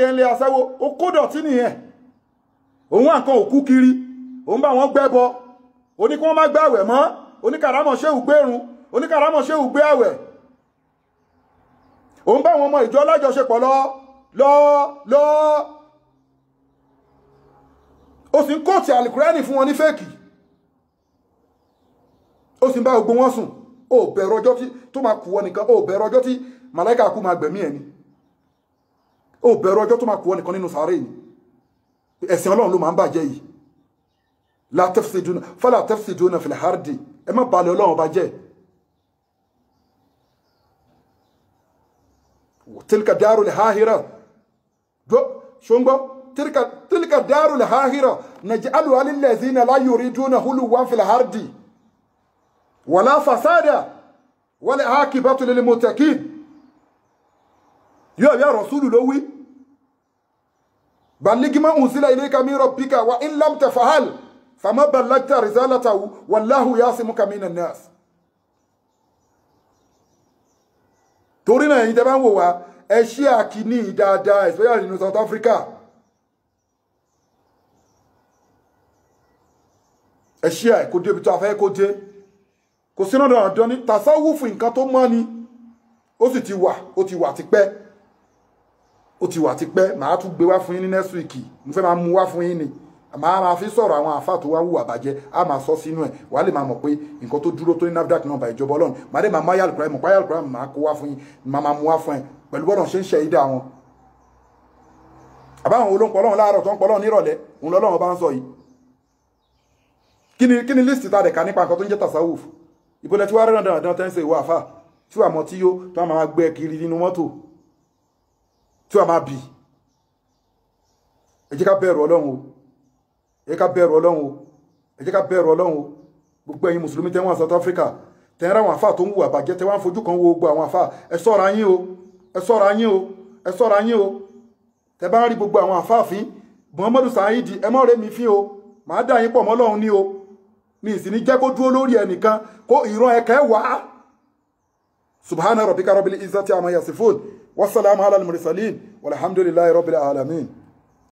ilé aṣẹ́wó, ó kó dọ̀tí nìyẹn. Òun wá nǹkan òkú kiri, òun bá wọn gbẹ́bọ, ó ní kí wọ́n má gbààwẹ̀ mọ́, oníkàrámọ̀ ṣéwù gbérun, oníkàrámọ̀ ṣéwù gbé àwẹ̀. Òun bá wọn ọmọ ìjọ lájọṣepọ̀ lọ lọ lọ. Ó sì ń kóòtì àlìkúrẹ́nì fún wọn ní fẹ́ẹ̀kì. Ó sì ń bá gbogbo wọn sùn. Ó bẹ̀rù ọjọ́ tí tó máa kú ọ nìkan, ó bẹ̀rù ọjọ́ tí màláíkà kú máa gbẹ̀mí ẹ̀ ni. Ó bẹ̀rù ọjọ́ tó máa kú ọ nìkan nínú sàárè ni. Ẹ̀sìn Ọlọ́run ló máa ń bàjẹ́ yìí. La tafsiduna fala tafsiduna fil ardi. Ẹ má balẹ̀ Ọlọ́run ọba jẹ́. Tilka darul ahira. Ṣóńgbọ́, tilka darul ahira naj'aluha lillazina la yuriduna huluwan fil ardi wala fasada wal aqibatu lil muttaqin. Yóò yá Rasulu ló wí. Balligh ma unzila ilayka min rabbika wa in lam taf'al fama ballagta risalatahu wallahu yasimuka minan nas. Torí náà ẹ̀yin tẹ́ bá ń wò wá, ẹ ṣí àkíní dáadáa, especially nínú South Africa. Ẹ ṣí à kó débi tó a fẹ́ kó dé. Kò sí náà dandan ní tasawufu, nǹkan tó mọ́ ni, ó sì ti wà, ó ti wà tipẹ́, ó ti wà tipẹ́. Màá tún gbé wá fún yín ní next week. Mo fẹ́ máa mú wá fún yín ni, màá máa fi sọ̀rọ̀ àwọn àáfà tó wá hùwà bàjẹ́, á máa sọ sínú ẹ̀, wàá lè máa mọ̀ pé nǹkan tó dúró tó ní NAFDAC nọ́mbà ìjọba Ọlọ́run. Màá dé máa máyà Al-Qur'an, mọ̀ páyà Al-Qur'an, màá kó wá fún yín, màá máa mú wá fún ẹ pẹ̀lú bọ́lọ̀ ṣe ń ṣe ìdá wọn. Àbáwọn olóńpọ̀ Ọlọ́run láàárọ̀ tó ń pọ̀ Ọlọ́run nírọ̀lẹ́, òun lọ́lọ́run bá ń sọ yìí. Kí ni list ta dẹ̀ ká nípa nǹkan tó ń jẹ́ tasawuf? Ìbọlẹ̀ tí wàá rẹ̀ dandan tẹ́ ń ṣe ìwọ àfà tí wàá mọ tí yó tó máa gbé kiri nínú mọ́tò tí wàá máa bì. Ẹ jẹ́ ká bẹ̀rù Ọlọ́run o, ẹ jẹ́ ká bẹ̀rù Ọlọ́run o, ẹ jẹ́ ká bẹ̀rù Ọlọ́run o. Gbogbo ẹ̀yin mùsùlùmí tẹ́ wọ́n South Africa, tẹ́ ń ra àwọn àfà tó ń hùwà bàjẹ́, tẹ́ wọ́n fojú kan wo gbogbo àwọn àfà, ẹ ṣọ́ra yín o, ẹ ṣọ́ra yín o, ẹ ṣọ́ra yín o. Tẹ́ bá ń rí gbogbo àwọn àfà fín Muhammadu Saheed, ẹ mọ́ rẹ́ mi fín o, màá dá yín pọ̀ mọ́ Ọlọ́run ní o. Mi sì ní jẹ́ kó dúró lórí ẹnìkan kó ìran ẹ̀kẹ́ wá. Subhana rabbika rabbil izzati amma yasifun, wassalamu ala al-mursalin, walhamdulillahi rabbil alamin.